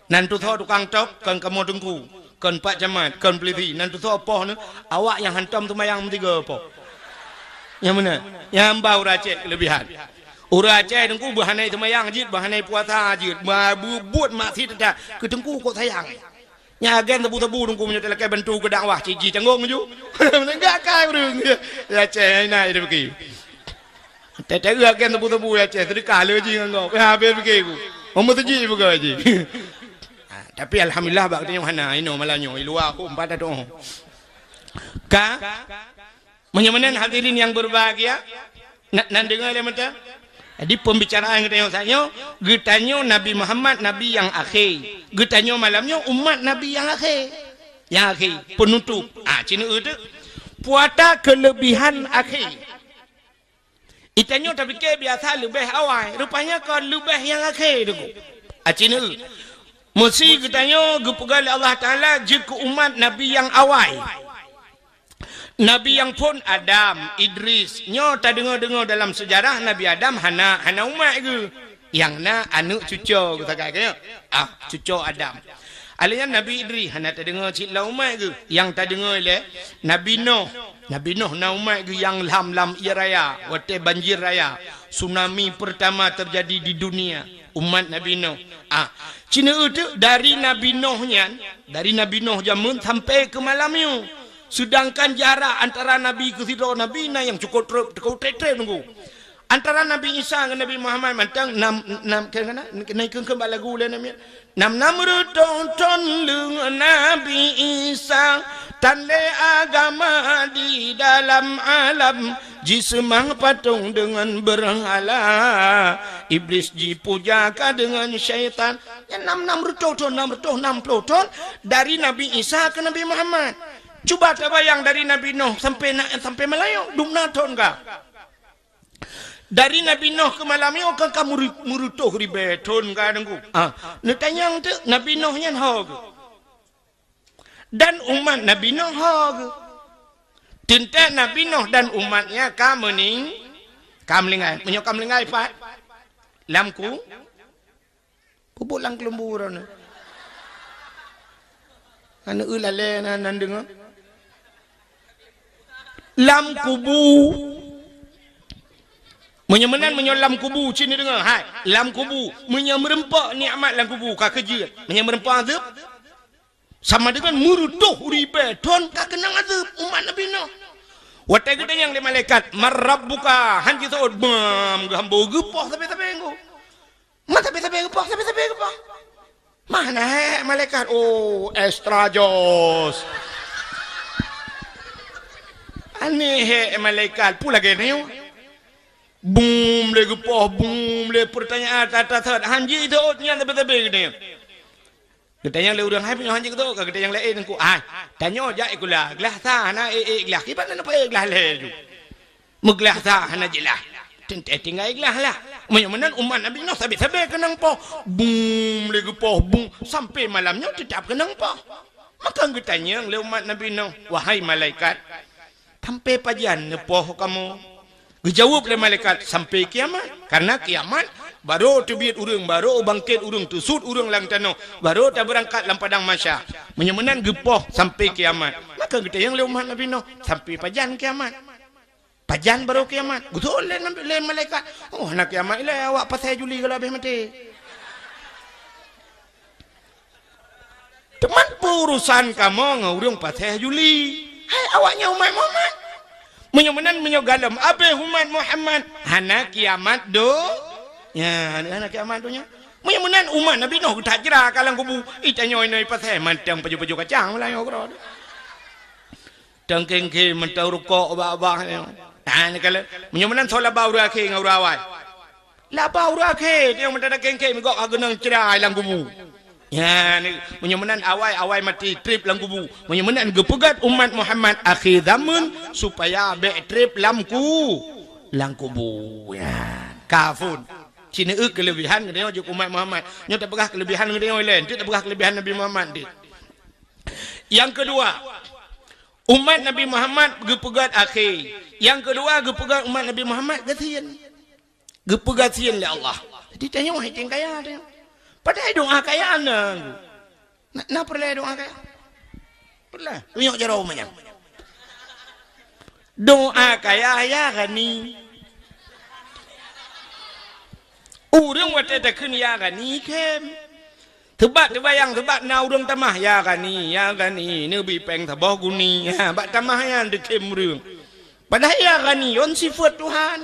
Nan tusoe tukang top, kon kamoe Teungku, kon Pak Camat, kon Peulisi, nan tusoe poh neuh, awak nyang hantom seumayang meusigoe poh. Nyang meunan, nyang ba ureuëng Aceh keulebihan. Ureuëng Aceh Teungku beuhanai seumayang jeuet, beuhanai puasa jeuet, ba-, beubuet maksiet that, keu Teungku kok sayang. Nyan agen sabu-sabu Teungku meunyoe talakée bantu keu dakwah, cit jicanggong ju. Meuneugah kai ureuëng. Ya, Aceh, ina, ina bagi. Teuteuk agen teupeu-teupeu ya Aceh, seudeukah le jih ngon gob. Ya, habéh pike ku. Oh, meuseujid buka jih. Ah, tapi alhamdulillah bak geutanyoe hana, inoe malam nyoe, i luwa hom pada doh. Ka? Meunyoe meunan hadirin yang berbahagia, na-, nan deungoe lé meuta? Jadi pembicaraan geutanyoe saat nyoe, geutanyoe Nabi Muhammad Nabi nyang akhé. Geutanyoe malam nyoe umat Nabi nyang akhé. Nyang akhé, penutup. Ah, cina eu tu. Puata kelebihan akhé. Geutanyoe tapike biasa leubeh awai, rupanya kon leubeh nyang akhé tu. Aci neu. Meusi geutanyoe geupeugah lé Allah Taala jeuet keu umat Nabi nyang awai. Nabi nyang phon Adam, Idris. Nyoe tadeungoe-deungoe dalam seujarah Nabi Adam hana, hana umat geuh. Nyang na aneuk cuco geuh sagai keu nyoe. Ah, cuco Adam. Alheuh nyan Nabi Idris hana tadeungoe cit lam umat geuh. Nyang tadeungoe lé Nabi Nuh. Nabi Nuh na umat geuh nyang lam, lam ié raya, watée banjir raya, tsunami pertama terjadi di dunia, umat Nabi Nuh. Ah, cina eu teuk dari Nabi Nuh nyan, dari Nabi Nuh jameun sampai keu malam nyoe. Seudangkan jarak antara Nabi keu sidroe Nabi na nyang cukôp treb, cukôp treb-treb nunggu. Antara Nabi Isa ngon Nabi Muhammad mantong nam, nam, keu, keu, na, na, na, keu, keu bak lagu lé namiet. Nam, nam reutôh thon leung Nabi Isa, tan lé agama di dalam alam, jiseumah patong deungon beurhala, Iblis jipuja ka deungon syaitan. Nyan nam, nam reutôh thon, nam reutôh nam ploh thon dari Nabi Isa keu Nabi Muhammad. Cuba tabayang dari Nabi Nuh sampai na, sampai malam nyoe, dum na thon ka. Dari Nabi Nuh keu malam nyoe kan ka meuri-, meureutoh ribée thon ka Teungku. Ah, neutanyong teuk Nabi Nuh nyan ho geuh. Dan umat Nabi Nuh ho geuh. Teuntée Nabi Nuh dan umatnya ka meuning-, ka meulinggai. Meunyoe ka meulinggai pat? Lam ku-, Peubuet lam keulumbu droeneuh. Aneuk eu lalée na, nan deungoe. Lam kubu. Meunyoe meunan, meunyoe lam kubu, cit neudeungoe, hai, lam kubu. Meunyoe meureumpok nikmat lam kubu, ka keujeuet. Meunyoe meureumpok azeueb, sama deungon meureutoh ribée thon ka keunong azeueb umat Nabi Nuh. Watée geutanyong lé malaikat, "Man rabbuka?" Han jiseuôt, bam, geuhambo geupoh sabe-sabe ngon. Man sabe-sabe geupoh, sabe-sabe geupoh. Mana hek malaikat? Oh, extra jos. Aneh hek malaikat. Peue lagée nyoe? Bum lé geupoh, bum lé pertanyaan atas-atas. Han jiseuôt nyan sabe-sabe geutanyoe. Geutanyong lé ureuëng, "Hai, meunyoe han jeuet geutanyoe, ka geutanyong lé, eh, Teungku, ah, tanyoe jak sikula, glah sa hana ék-ék glah, kiban na neupa ék glah lhée ju? Meuglah sa hana jeulaih." Teuntée tinggai glah lah. Meunyoe meunan umat Nabi Nuh sabe-sabe keunong poh. Bum lé geupoh, bum, sampai malam nyoe teutab keunong poh. Maka geutanyong lé umat Nabi Nuh, "Wahai malaikat, sampai pajan neupoh kamoe?" Geujaweueb lé malaikat, "Sampai kiamat." Karena kiamat, barô teubiet ureuëng, barô bangkét ureuëng, teusut ureuëng lam tanoh, barô tabeurangkat lam padang mahsyar. Meunyoe meunan geupoh sampai kiamat. Maka geutanyong lé umat Nabi Nuh, "Sampai pajan kiamat? Pajan barô kiamat?" Geutanyong lé Nabi, lé malaikat, "Oh, hana kiamat ilée, awak pasai juli ka lheueh maté." Teuma peue urosan kamoe ngon ureuëng pasai juli? Hai awaknyan umat Muhammad. Meunyoe meunan, meunyoe galom abéh umat Muhammad, hana kiamat do-, nya, hana kiamat donya. Meunyoe meunan umat Nabi Nuh geutajra ka lam kubu, itanyoe inoe pasai mantong pajoh-pajoh kacang meulayeue keudroe. Teukéngké mantong rukok babah nyoe. Nah, nyoe kala, meunyoe meunan soe laba ureuëng akhé ngon ureuëng awai? Laba ureuëng akhé, nyang meunan teukéngké migok ka geunong cra lam kubu. Nyan, meunyoe meunan awai-awai maté treb lam kubu. Meunyoe meunan geupeugét umat Muhammad akhé zaman supaya bék treb lam ku-, lam kubu. Nyan, kafun. Cina eu keulebihan geutanyoe jeuet umat Muhammad. Nyoe tapeugah keulebihan geutanyoe ilée, nyoe tapeugah keulebihan Nabi Muhammad deh. Nyang keudua, umat Nabi Muhammad geupeugét akhé. Nyang keudua geupeugét umat Nabi Muhammad gasien. Geupeugét gasien lé Allah. Jadi tanyoe hai teueng kaya tanyoe. Padahai doa kaya na. Na, na peureulée doa kaya? Peureulée. Tunyok jaroe manyang. Doa kaya, "Ya Ghani." Ureuëng watée takheun "Ya Ghani" khem. Teubat teubayang, teubat na ureuëng tamah, "Ya Ghani, ya Ghani, neubi péng saboh guni." Ha, bak tamah nyan teukhém ureuëng. Padahai "Ya Ghani" yon sifeuet Tuhan.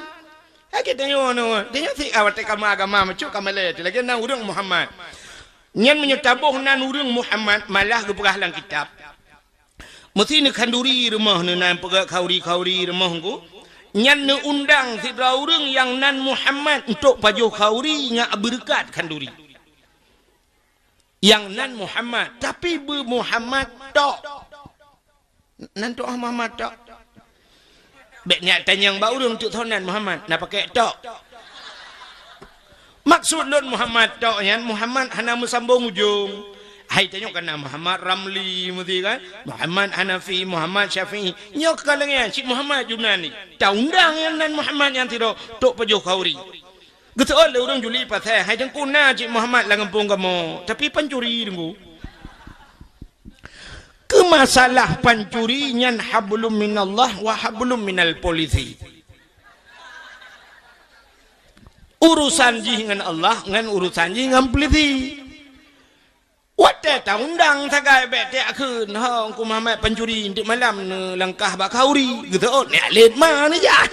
Lagèe tanyoe nyoe, tanyoe sit ka watèe ka meu agama, meucok ka malèe, lagèe nan ureueng Muhammad. Nyan meunyoe taboh nan ureueng Muhammad, malah geupeugah lam kitab. Meusti neukhanduri rumoh neuh, nan peugah khanduri-khanduri rumoh ngku. Nyan neuundang sidroe ureueng nyang nan Muhammad untuk pajoh khanduri ngon beureukat khanduri. Nyang nan Muhammad, tapi beu Muhammad tok. Nan tok Muhammad tok. Bèk neujak tanyong bak ureueng teuk tho nan Muhammad, na pakèk tok. Maksud lôn Muhammad tok nyan, Muhammad hana meusambong ujong. Hai tanyoe ka na Muhammad Ramli meusti kan? Muhammad Hanafi, Muhammad Syafi'i. Nyoe ka lagèe nyan, cit Muhammad Yunani. Taundang nyang nan Muhammad nyan sidroe, tok pajoh khanduri. Geuseuôt lé ureueng Juli Pasè, hai Teungku na cit Muhammad lam gampông kamoe, tapi pancuri Teungku. Keu masalah pancuri nyan hablum minallah wa hablum minal polisi. Urusan jih ngon Allah, ngon urusan jih ngon polisi. Watèe taundang sagai bèk tajak kheun, "Ho, Teungku Muhammad pancuri, enteuk malam neulangkah bak khanduri." Geuseuôt, neujak lét ma neujak.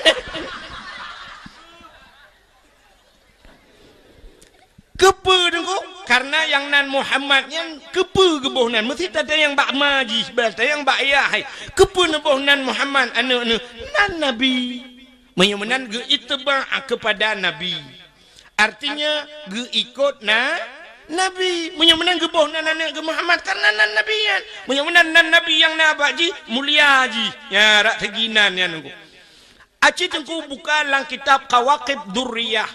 Keupeue Teungku? Karena nyang nan Muhammad nyan keupeue geuboh nan? Meusti tatanyong bak ma jih, tatanyong bak ayah hai. Keupeue neuboh nan Muhammad aneuk neuh? Nan Nabi. Meunyoe meunan geuittiba' kepada Nabi. Artinya geuikot na Nabi. Meunyoe meunan geuboh nan aneuk geuh Muhammad karena nan Nabi nyan. Meunyoe meunan nan Nabi nyang na bak jih mulia jih. Nya rak segi nan nyan Teungku. Aci Teungku buka lam kitab Kawakib Durriyah.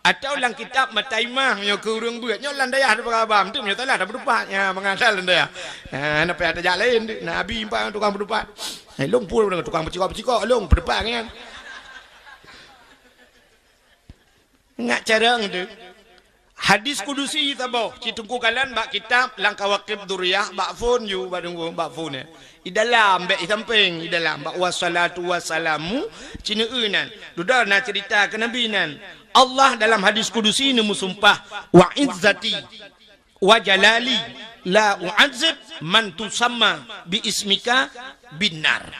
Atau lam kitab Mataimah nyoe keu ureueng beuet. Nyoe lam dayah teupeugah bam, tu nyoe salah dah peutupat. Nya, mangat salah lam dayah. Ha, na payah tajak laén tu. Nabi empat tukang peutupat. Eh, lôn pun tukang peucikok-peucikok lôn peutupat nyan. Ngat carông tu. Hadis kudusi saboh, ci Teungku kalon bak kitab lam Kawakib Durriyah, bak phon ju, bak Teungku, bak phon ya. Di dalam, bèk di sampéng, di dalam, bak wassalatu wassalamu, ci neueu nan. Dudoe na cerita keu Nabi nan. Allah dalam hadis kudusi neumeusumpah, "Wa izzati wa jalali la u'adzib man tusamma bi ismika binnar."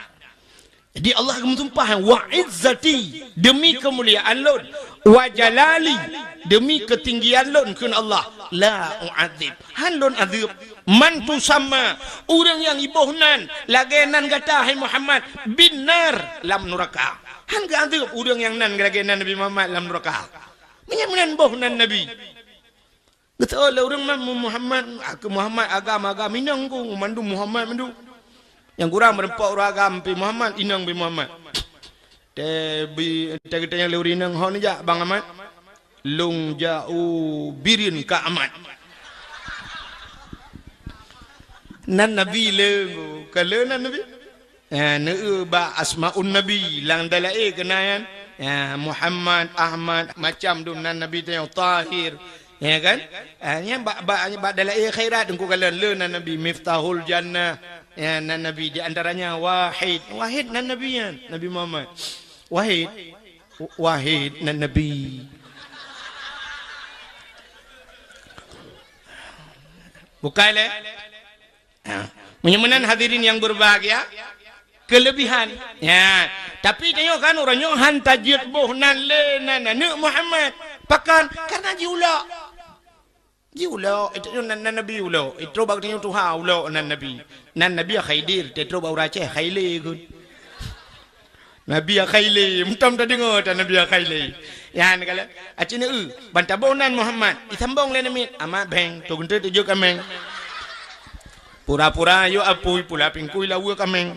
Jadi Allah geumeusumpah, "Wa izzati," demi keumuliaan lôn, "wa jalali," demi keutinggian lôn, kheun Allah, "la u'adzib," han lôn azeueb, "man tusamma," ureueng nyang iboh nan lagèe nan gata hai Muhammad, "binnar," lam nuraka. Han geuazeueb ureueng nyang nan lagèe nan Nabi Muhammad lam nuraka. Meunyoe meunan boh nan Nabi. Geuteuôt lé ureueng ma-, Muhammad, keu Muhammad agam-agam inong ku, mandum Muhammad mandum. Nyang kurang meureumpok ureueng agam pih Muhammad, inong pih Muhammad. Teubi-, teugeutanyong lé ureueng inong, "Ho neujak Bang Ahmad?" "Lôn jak u Bireuen Kak Ahmad." Nan Nabi le, ka le nan Nabi. Eh, neueu bak asmaun Nabi, lam dalae keunan, eh, Muhammad, Ahmad, macam dum nan Nabi teuh, Tahir, ya kan? Eh, nyan bak, bak, bak dalae khairat Teungku kalon le nan Nabi, Miftahul Jannah, ya, nan Nabi di antaranya Wahid. Wahid nan Nabi nyan, Nabi Muhammad. Wahid, Wahid nan Nabi. Bukai le? Ha. Meunyoe meunan hadirin nyang beubahgia, keulebihan. Ya. Tapi tanyoe kan uroe nyoe han tajeuet boh nan le nan aneuk Muhammad. Pakon? Karena jiulok. Jiulok, itu nan, nan Nabi ulok. Itu bak tanyoe tuha ulok nan Nabi. Nan Nabi Khidir, itu bak ureueng Aceh, Khaile kheun. Nabi Akhaile, meutam tadeungoe tan Nabi Akhaile. Nyan kala, aci neu, ban taboh nan Muhammad, isambong lé namiet, amat beng, tu geunteut tujoh kameng. Pura-pura yue apui, pula pingkui lawa kameng.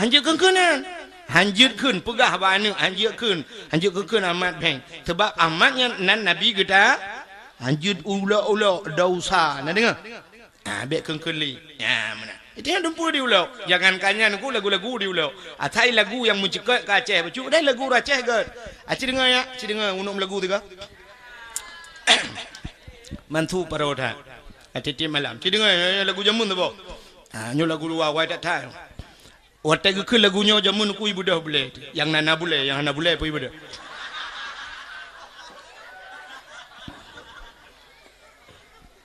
Hanjeuet kheun-kheun nan. Hanjeuet kheun, peugah bak aneuk, hanjeuet kheun. Hanjeuet kheun-kheun amat beng. Sebab amat nyan nan Nabi geuta, hanjeuet ulok-ulok, dosa. Na deungoe? Ah, bèk kheun-kheun lé. Ya, meunan. Itu nyang dumpeue diulok. Jangankan nyan ku lagu-lagu diulok. Asai lagu nyang meuceuket keu Aceh. Bacut deh lagu ureueng Aceh gèt. Aci deungoe ya, aci deungoe unok lagu tiga. Mantu paro that. Ati tiep malam. Ci deungoe ya, ya, lagu jameun tu boh. Ah, nyoe lagu luwa wai that that. Watèe geukheun lagu nyoe jameun ku ibeudôh bulèe. Nyang na, na bulèe, nyang hana bulèe pun ibeudôh.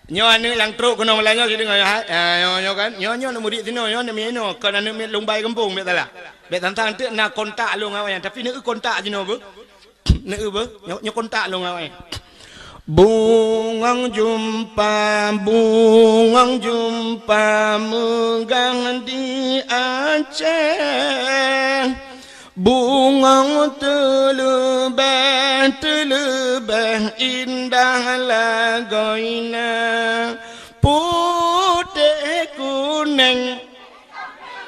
Nyoe aneuk nyang trok keunong malam nyoe, sinoe nyoe, ha? Ah, nyoe, nyoe kan? Nyoe, nyoe aneuk murit sinoe, nyoe aneuk miet inoe. Kon aneuk miet Long Bai Gampông, bèk salah. Bèk tantang teuk na kontak lôn ngon awaknyan, tapi neueu kontak jinoe beuh. Neu beuh, nyoe, nyoe kontak lôn awai. Bungong jeumpa, bungong jeumpa meugah di Aceh. Bungong teuleubeh, teuleubeh indah lagoina. Putéh kuneng.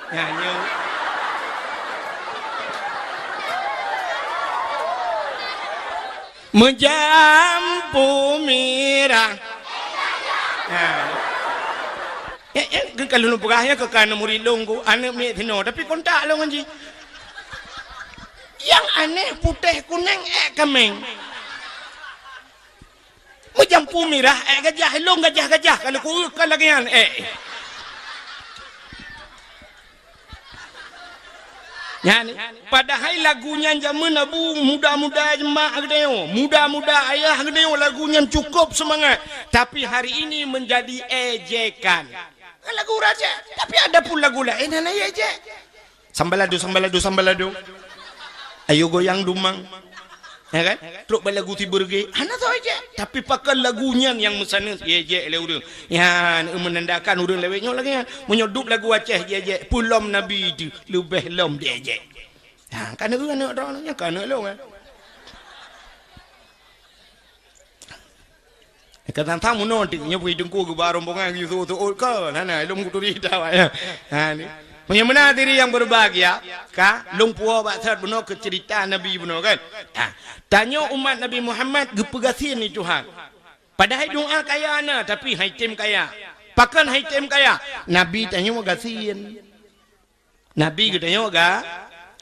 Nyan nyoe. Meujampu mirah. Nah. Eh, eh, keu ka lôn peugah nyan keu ka murit lôn ku, aneuk miet sinoe, tapi kontak lôn ngon jih. Nyang aneh putéh kuneng ék kaméng. Meujampu mirah ék gajah, lôn gajah-gajah ka lôn ku, ka lagèe nyan ék. Nyan, padahai lagu nyan jameun Abu muda-muda jeumaah geutanyoe, muda-muda ayah geutanyoe lagu nyan cukup seumangat, tapi hari ini menjadi ejekan. Kan lagu ureueng Aceh, tapi adapun lagu laén hana ejek. Sambalado, sambalado, sambalado. Ayo goyang dumang. Ya kan? Trok bak lagu tibeureuge, hana soe ejek. Tapi pakon lagu nyan nyang meusaneut ejek lé ureueng. Nyan meunandakan ureueng lawét nyoe lagèe nyan. Meunyoe dup lagu Aceh ejek, peulom Nabi teuh leubeh lom diejek. Ha, ka neu aneuk droe nyan, ka aneuk lôn, eh. Ka tang-tang meunoe teuk nyoe pih teungku geuba rombongan geuyue seuôt-seuôt ka, na, na, lôn kuturi dah awak nyan. Ha, ni. Meunyoe meunan hadirin yang berbahagia, ka lôn puwoe bak that bunoe keu cerita Nabi bunoe kan. Ha, tanyoe umat Nabi Muhammad geupeugasien lé Tuhan. Padahai doa kaya na, tapi han item kaya. Pakon han item kaya? Nabi tanyoe gasien. Nabi geutanyoe ga-,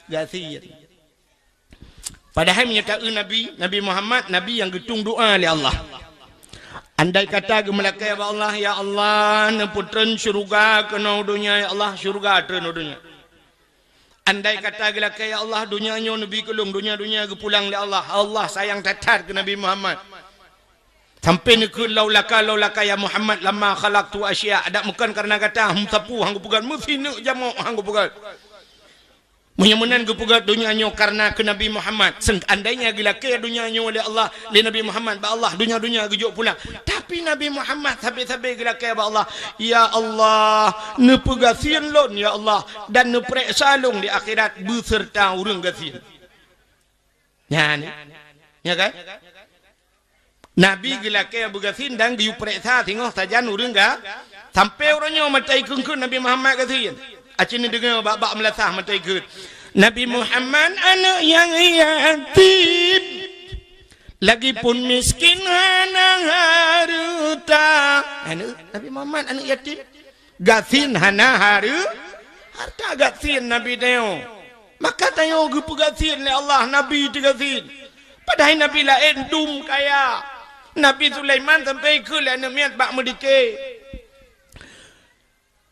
gasien. Padahai meunyoe ta-eu Nabi, Nabi Muhammad, Nabi nyang geutueng doa lé Allah. Andai kata geumeulakée bak Allah, "Ya Allah, neupeutreun syeuruga keunoe donya, ya Allah, syeuruga treun u donya." Andai kata geulakée, "Ya Allah, donya nyoe neubi keu lôn, donya-donya geupulang lé Allah." Allah sayang that-that keu Nabi Muhammad. Sampai neukheun, "Laulaka, laulaka ya Muhammad lama khalaqtu asya." Adak meukan karena gata, hum sapu han geupeugét, meusineuk jamok han geupeugét. Meunyoe meunan geupeugét donya nyoe karena keu Nabi Muhammad, seandainya geulakée donya nyoe lé Allah, lé Nabi Muhammad bak Allah, donya-donya geujok pulang. Tapi Nabi Muhammad sabe-sabe geulakée bak Allah, "Ya Allah, neupeugasien lôn ya Allah, dan neupeuriksa lôn di akhirat beuseurta ureuëng gasien." Nyan, ya kan? Nabi geulakée beugasien dan geuyue peuriksa singoh sajan ureuëng ga-, sampai uroe nyoe mata ikheun-kheun Nabi Muhammad gasien. Aci neudeungoe bak-bak meulasah mata ikheun. Nabi Muhammad aneuëk nyang yatim, lagipun miskin hana hareuta. Aneuëk Nabi Muhammad aneuëk yatim. Gasien hana hareu-, hareuta gasien Nabi tanyoe. Maka tanyoe geupeugasien lé Allah, Nabi teugasien. Padahai Nabi laén dum kaya. Nabi Sulaiman sampai keu lé aneuk miet bak meudike.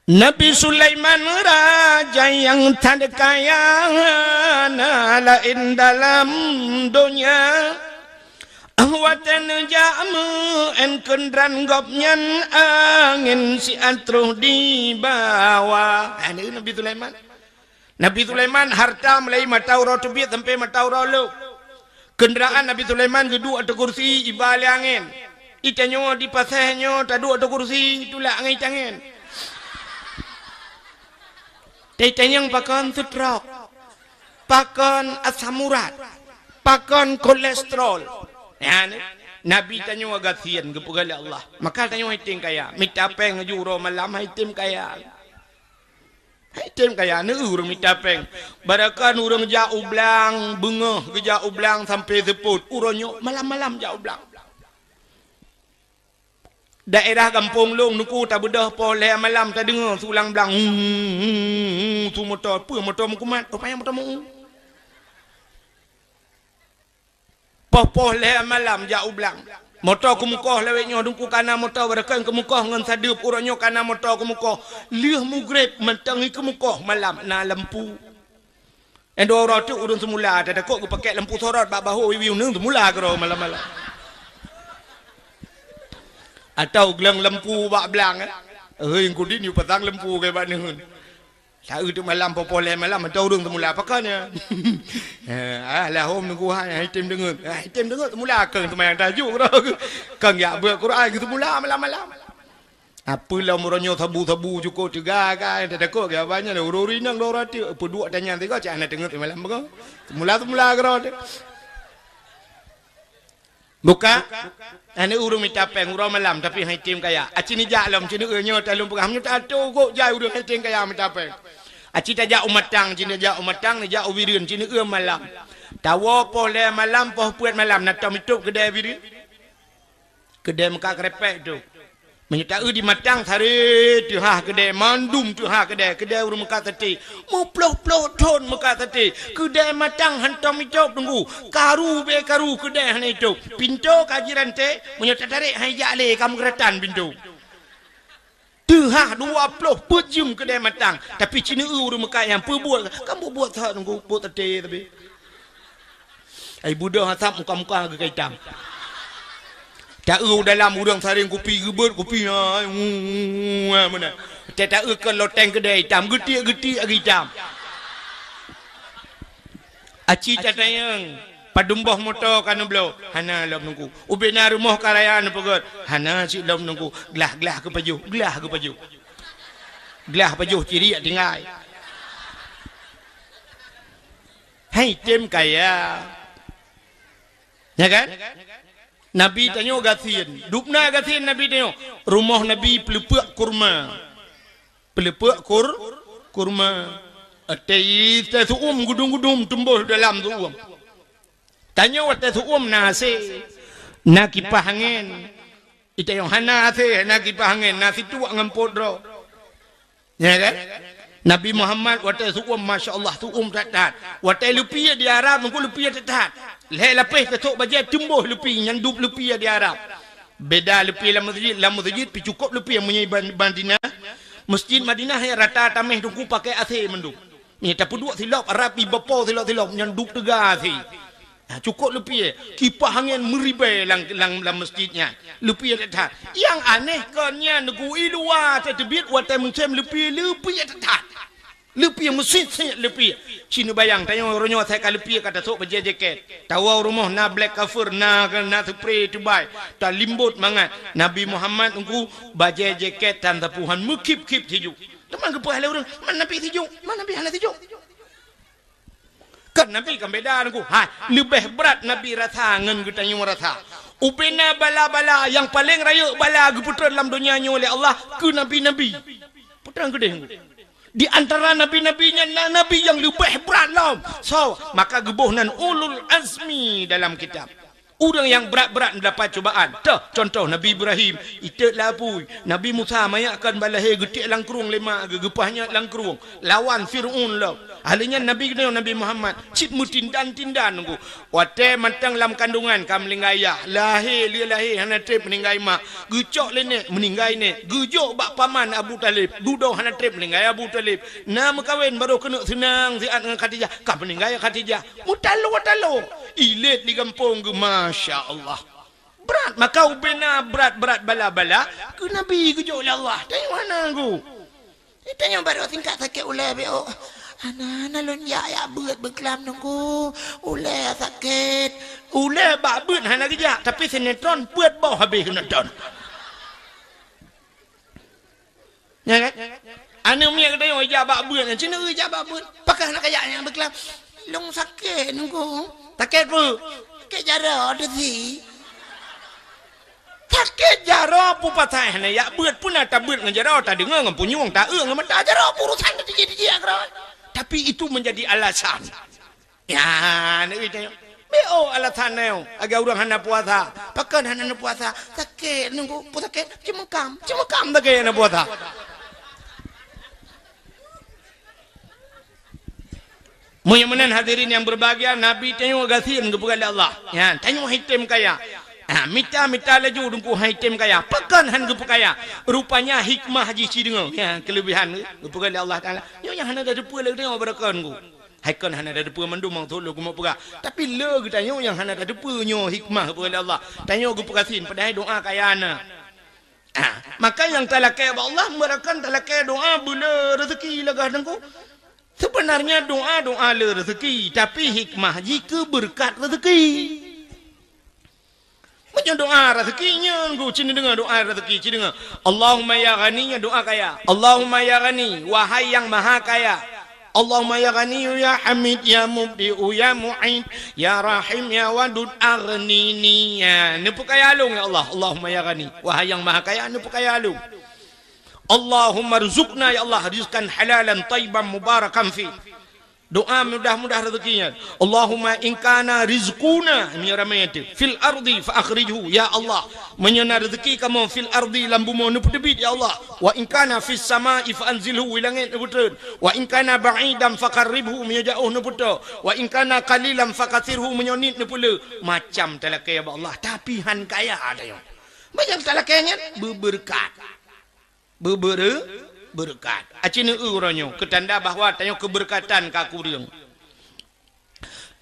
Nabi Sulaiman raja nyang that kaya, na laén dalam donya. Watée neujak meu-én keudroe gobnyan angén siat troh dibawa. Ha, nyan Nabi Sulaiman. Nabi Sulaiman harta mulai mata uroe teubiet sampai mata uroe lhok. Keundraan Nabi Sulaiman geuduek ateueh kursi iba lé angén. Itanyoe di pasé nyoe taduek ateueh kursi tulak ngon ié angén. Teuitanyong pakon seutrok, pakon asam urat, pakon kolesterol. Nyan, Nabi tanyoe gasien geupeugah lé Allah. Maka tanyoe han item kaya. Mita péng ju uroe malam han item kaya. Han item kaya, neu ureuëng mita péng. Barakan ureuëng jak u blang, beungoh geujak u blang sampai seupôt. Uroe nyoe malam-malam jak u blang. Daerah gampông lôn nuku tabeudôh poh lhée malam tadeungoe su lam blang, "Huu, huu, huu," su moto. Peue moto meukumat? Rupanya moto meu-u. Poh-poh lhée malam jak u blang. Moto keumukoh lawét nyoe, dungku kana moto barakan keumukoh ngon sadeup, uroe nyoe kana moto keumukoh. Lheueh mugreb mantong keumukoh malam na lampu. Nyang dua uroe teuk ureuëng seumula, tatakot geupakek lampu sorot bak bahô wiwi uneung seumula keudroe malam-malam. Atau glang lampu bak blang, eh. Hei, kudin yue pasang lampu keu bak neuheun. Saeu teuk malam, poh-poh lhèe malam, mantong ureueng teumula pakon nyan. Eh, ah, lahom nunggu hai, hai tem deungeut. Ah, hai tem deungeut teumula keu seumayang tahajud keudroe. Keu yak beuet Quran keu teumula malam-malam. Apa lom uroe nyoe sabu-sabu cukôp teuga ka, tatakot keu abah nyan, ureueng-ureueng inong dua ratus, peuduek tanyan tiga, cak hana teungeut malam beuko. Teumula-teumula keudroe teuh. Buka, aneuk ureueng mita péng uroe malam, tapi hai tem kaya. Aci nijak lom, ci neueu nyoe talôn peugah, meunyoe tato gok jai ureueng hai tem kaya mita péng. Aci tajak u Matang, ci neujak u Matang, neujak u Bireuen, ci neueu malam. Tawoe poh lhèe malam, poh peuet malam, na tom itôb keudè Bireuen. Keudè meukat keureupeuk tu. Meunyoe taeu di Matang, sare teuhah keudè, mandum teuhah keudè, keudè ureueng meukat saté. Meuploh-ploh thon meukat saté. Keudè Matang hantom itôb teungku. Karu be karu keudè hana itôb. Pintoe ka jiranté, meunyoe tatarek han ijak lé, ka meugeuratan pintoe. Teuhah dua ploh peuet jeuem keudè Matang. Tapi ci neueu ureueng meukat nyang peubuet, kan buet-buet that teungku, buet saté tapi. Ai budôh asap muka-muka geuka itam. Taeu dalam ureueng saréng kupi geubeuet kupi, ai, ngu, ngu, ngu, meunan. Teu taeu keu loteng keudè itam, geutiek-geutiek lagèe itam. Aci tatanyong, padum boh moto ka neubloe, hana lom teungku. Ubena rumoh ka raya neupeugèt, hana cit lom teungku. Glah-glah geupajoh, glah geupajoh. Glah pajoh ciriek tinggai. Hai tem kaya. Ya kan? Nabi tanyoe gasien. Dubna gasien Nabi tanyoe. Rumoh Nabi peuleupeuk kurma. Peuleupeuk kur-, kurma. Watèe, watèe su'um gudum-gudum tumboh dalam su'um. Tanyoe watèe su'um na AC, na kipah angén. Itanyong hana AC, hana kipah angén, na situek ngon pot droe. Ya kan? Nabi Muhammad watèe su'um, masya Allah, su'um that-that. Watèe leupie di Arab, teungku leupie that-that. Lhèe lapéh tasôk bajèe tumboh leupie, nyan dub leupie di Arab. Beda leupie lam meuseujid, lam meuseujid pih cukôp leupie meunyoe ban-, Madinah. Meuseujid Madinah nyang rata taméh teungku pakai AC mandum. Nyan tapeuduek silop, Arab ibopo silop-silop, nyan dub teuga AC. Ha, cukôp leupie, kipah angén meuribèe lam, lam, lam meuseujid nyan. Leupie that-that. Nyang aneh kon nyan, teungku, i luwa teubiet watèe musém leupie, leupie that-that. Leupie meusit-sit leupie. Ci neubayang, tanyoe uroe nyoe asai ka leupie ka tasôk bajèe jakét. Tawoe u rumoh na black cover, na, na spray tubai. Talimbot mangat. Nabi Muhammad teungku bajèe jakét tan sapuhan meukhip-khip sijuek. Teuma geupeugah lé ureueng, "Man Nabi sijuek, man Nabi hana sijuek." Kan Nabi kan beda teungku. Hai, leubeh brat Nabi rasa ngon geutanyoe rasa. Ubena bala-bala nyang paleng rayeuk bala geupeutreun lam donya nyoe lé Allah keu nabi-nabi. Peutreun keudeh teungku. Di antara nabi-nabi nyan na nabi nyang leubeh brat lom. So, maka geuboh nan ulul azmi dalam kitab. Ureueng nyang brat-brat mendapat cubaan. Toh, contoh Nabi Ibrahim, iteuk lapui. Nabi Musa, manyak kon bak lahé, geutiek lam krueng lé mak geuh, geupah nyot lam krueng. Lawan Fir'aun lom. Ahli nyan Nabi geutanyoe, Nabi Muhammad, cit meutindan-tindan teungku. Watèe mantong lam kandungan ka meuninggai yah. Lahé, lheueh lahé hana trép meuninggai mak. Geucok lé nèk, meuninggai nèk. Geujok bak paman Abu Thalib. Dudoe hana trép meuninggai Abu Thalib. Na meukawen barô keuneuk seunang siat ngon Khadijah. Ka meuninggai Khadijah. Meutalo-talo. Ilét di gampông geuh, masya Allah. Brat, maka ubena brat-brat bala-bala keu Nabi geujok lé Allah. Tanyoe hana teungku. Tanyoe barô singkat sakét ulèe beu. Hana, hana lôn jak, jak beuet beuklam teungku. Ulèe sakét. Ulèe bak beuet hana geujak, tapi sinetron peuet boh habéh sinetron. Ya kan? Aneuk miet geutanyoe jak bak beuet, cit neueu jak bak beuet. Pakon hana kajak nyang beuklam. Lôn sakét teungku. Sakét peue? Sakét jaroe teuh si. Sakét jaroe peue pasai hana jak beuet, peue na tabeuet ngon jaroe, tadeungoe ngon punyueng, taeu ngon mata, jaroe peue urusan teuh tijih-tijih keudroe. Tapi itu menjadi alasan. Ya, neueu tanyoe. Beu alasan nyoe, lagèe ureueng hana puasa. Pakon hana neupuasa? Sakét teungku, peue sakét? Ceumeukam. Ceumeukam sakét hana puasa. Meunyoe meunan hadirin nyang berbahagia, Nabi tanyoe gasien geupeugah lé Allah. Ya, tanyoe hai tem kaya. Ha, mita-mita laju teungku hai tem kaya. Pakon han geupeukaya? Rupanya hikmah jih ci deungoe. Ya, keulebihan geupeugah lé Allah Taala. Nyoe nyang hana tateupeue lé tanyoe beureukan teungku. Hai kon hana tateupeue mandum nyang lôn keumeung peugah. Tapi le geutanyoe nyang hana tateupeue nyoe hikmah geupeugah lé Allah. Tanyoe geupeugasien padahai doa kaya na. Ah, maka nyang talakée bak Allah, meurakan talakée doa beule rezeki lagah Teungku. Sebenarnya doa, doa le rezeki, tapi hikmah jih keu beureukat rezeki. Meunyoe doa rezeki nyan, ku cit neudeungoe doa rezeki, cit neudeungoe, "Allahumma ya Ghani," nyan doa kaya. "Allahumma ya Ghani, wahai yang maha kaya. Allahumma ya Ghani, ya Hamid, ya Mubdi'u, ya Mu'id, ya Rahim, ya Wadud, aghnini." Ya, neupeukaya lôn, ya Allah. "Allahumma ya Ghani, wahai yang maha kaya, neupeukaya lôn. Allahumma rzuqna, ya Allah, rizqan halalan thayyiban mubarakan fi." Doa mudah-mudah rezeki nyan. "Allahumma in kana rizquna," meunyoe ramé teuh, "fil ardi fa akhrijhu," ya Allah, meunyoe na rezeki kamoe, "fil ardi," lam bumoe, neupeuteubiet, ya Allah. "Wa in kana fis sama'i fa anzilhu," u langét neupeutreun. "Wa in kana ba'idan fa qarribhu," meunyoe jaoh neupeutoe. "Wa in kana qalilan fa katsirhu," meunyoe niet neupeule. Macam talakée bak Allah, tapi han kaya tanyoe. Macam talakée nyan, beubeureukat. Beubeureu-, beureukat. Aci neueu uroe nyoe, keu tanda bahwa tanyoe keubeureukatan ka kureueng.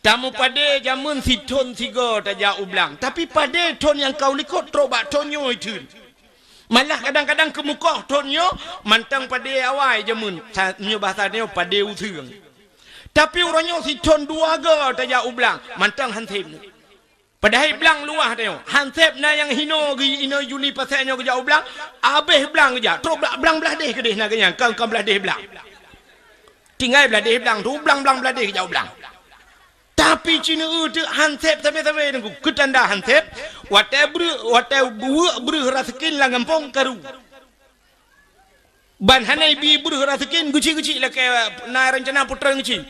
Tameupadé jameun sithon sigoe tajak u blang, tapi padé thon nyang ka u likot trok bak thon nyoe itheun. Malah kadang-kadang keumeukoh thon nyoe mantong padé awai jameun. Sa-, meunyoe bahasa tanyoe padé useueng. Tapi uroe nyoe sithon dua goe tajak u blang, mantong han sép. Padahai blang luwah tanyoe. Han sép na nyang hinoe geuh inoe Juli Pasé nyoe geujak u blang, abéh blang geujak. Trok bla-, blang blaih déh keudeh na geuh nyan, kon, kon blaih déh blang. Tinggai blaih déh blang tu, blang-blang blaih déh geujak u blang. Tapi ci neueu teuk han sép sabe-sabe Teungku. Keu tanda han sép, watée breuh, watée buweuek breuh raseukin lam gampông karu. Ban hana ibi breuh raseukin, geuchik-geuchik lakée na rencana putra geuchik.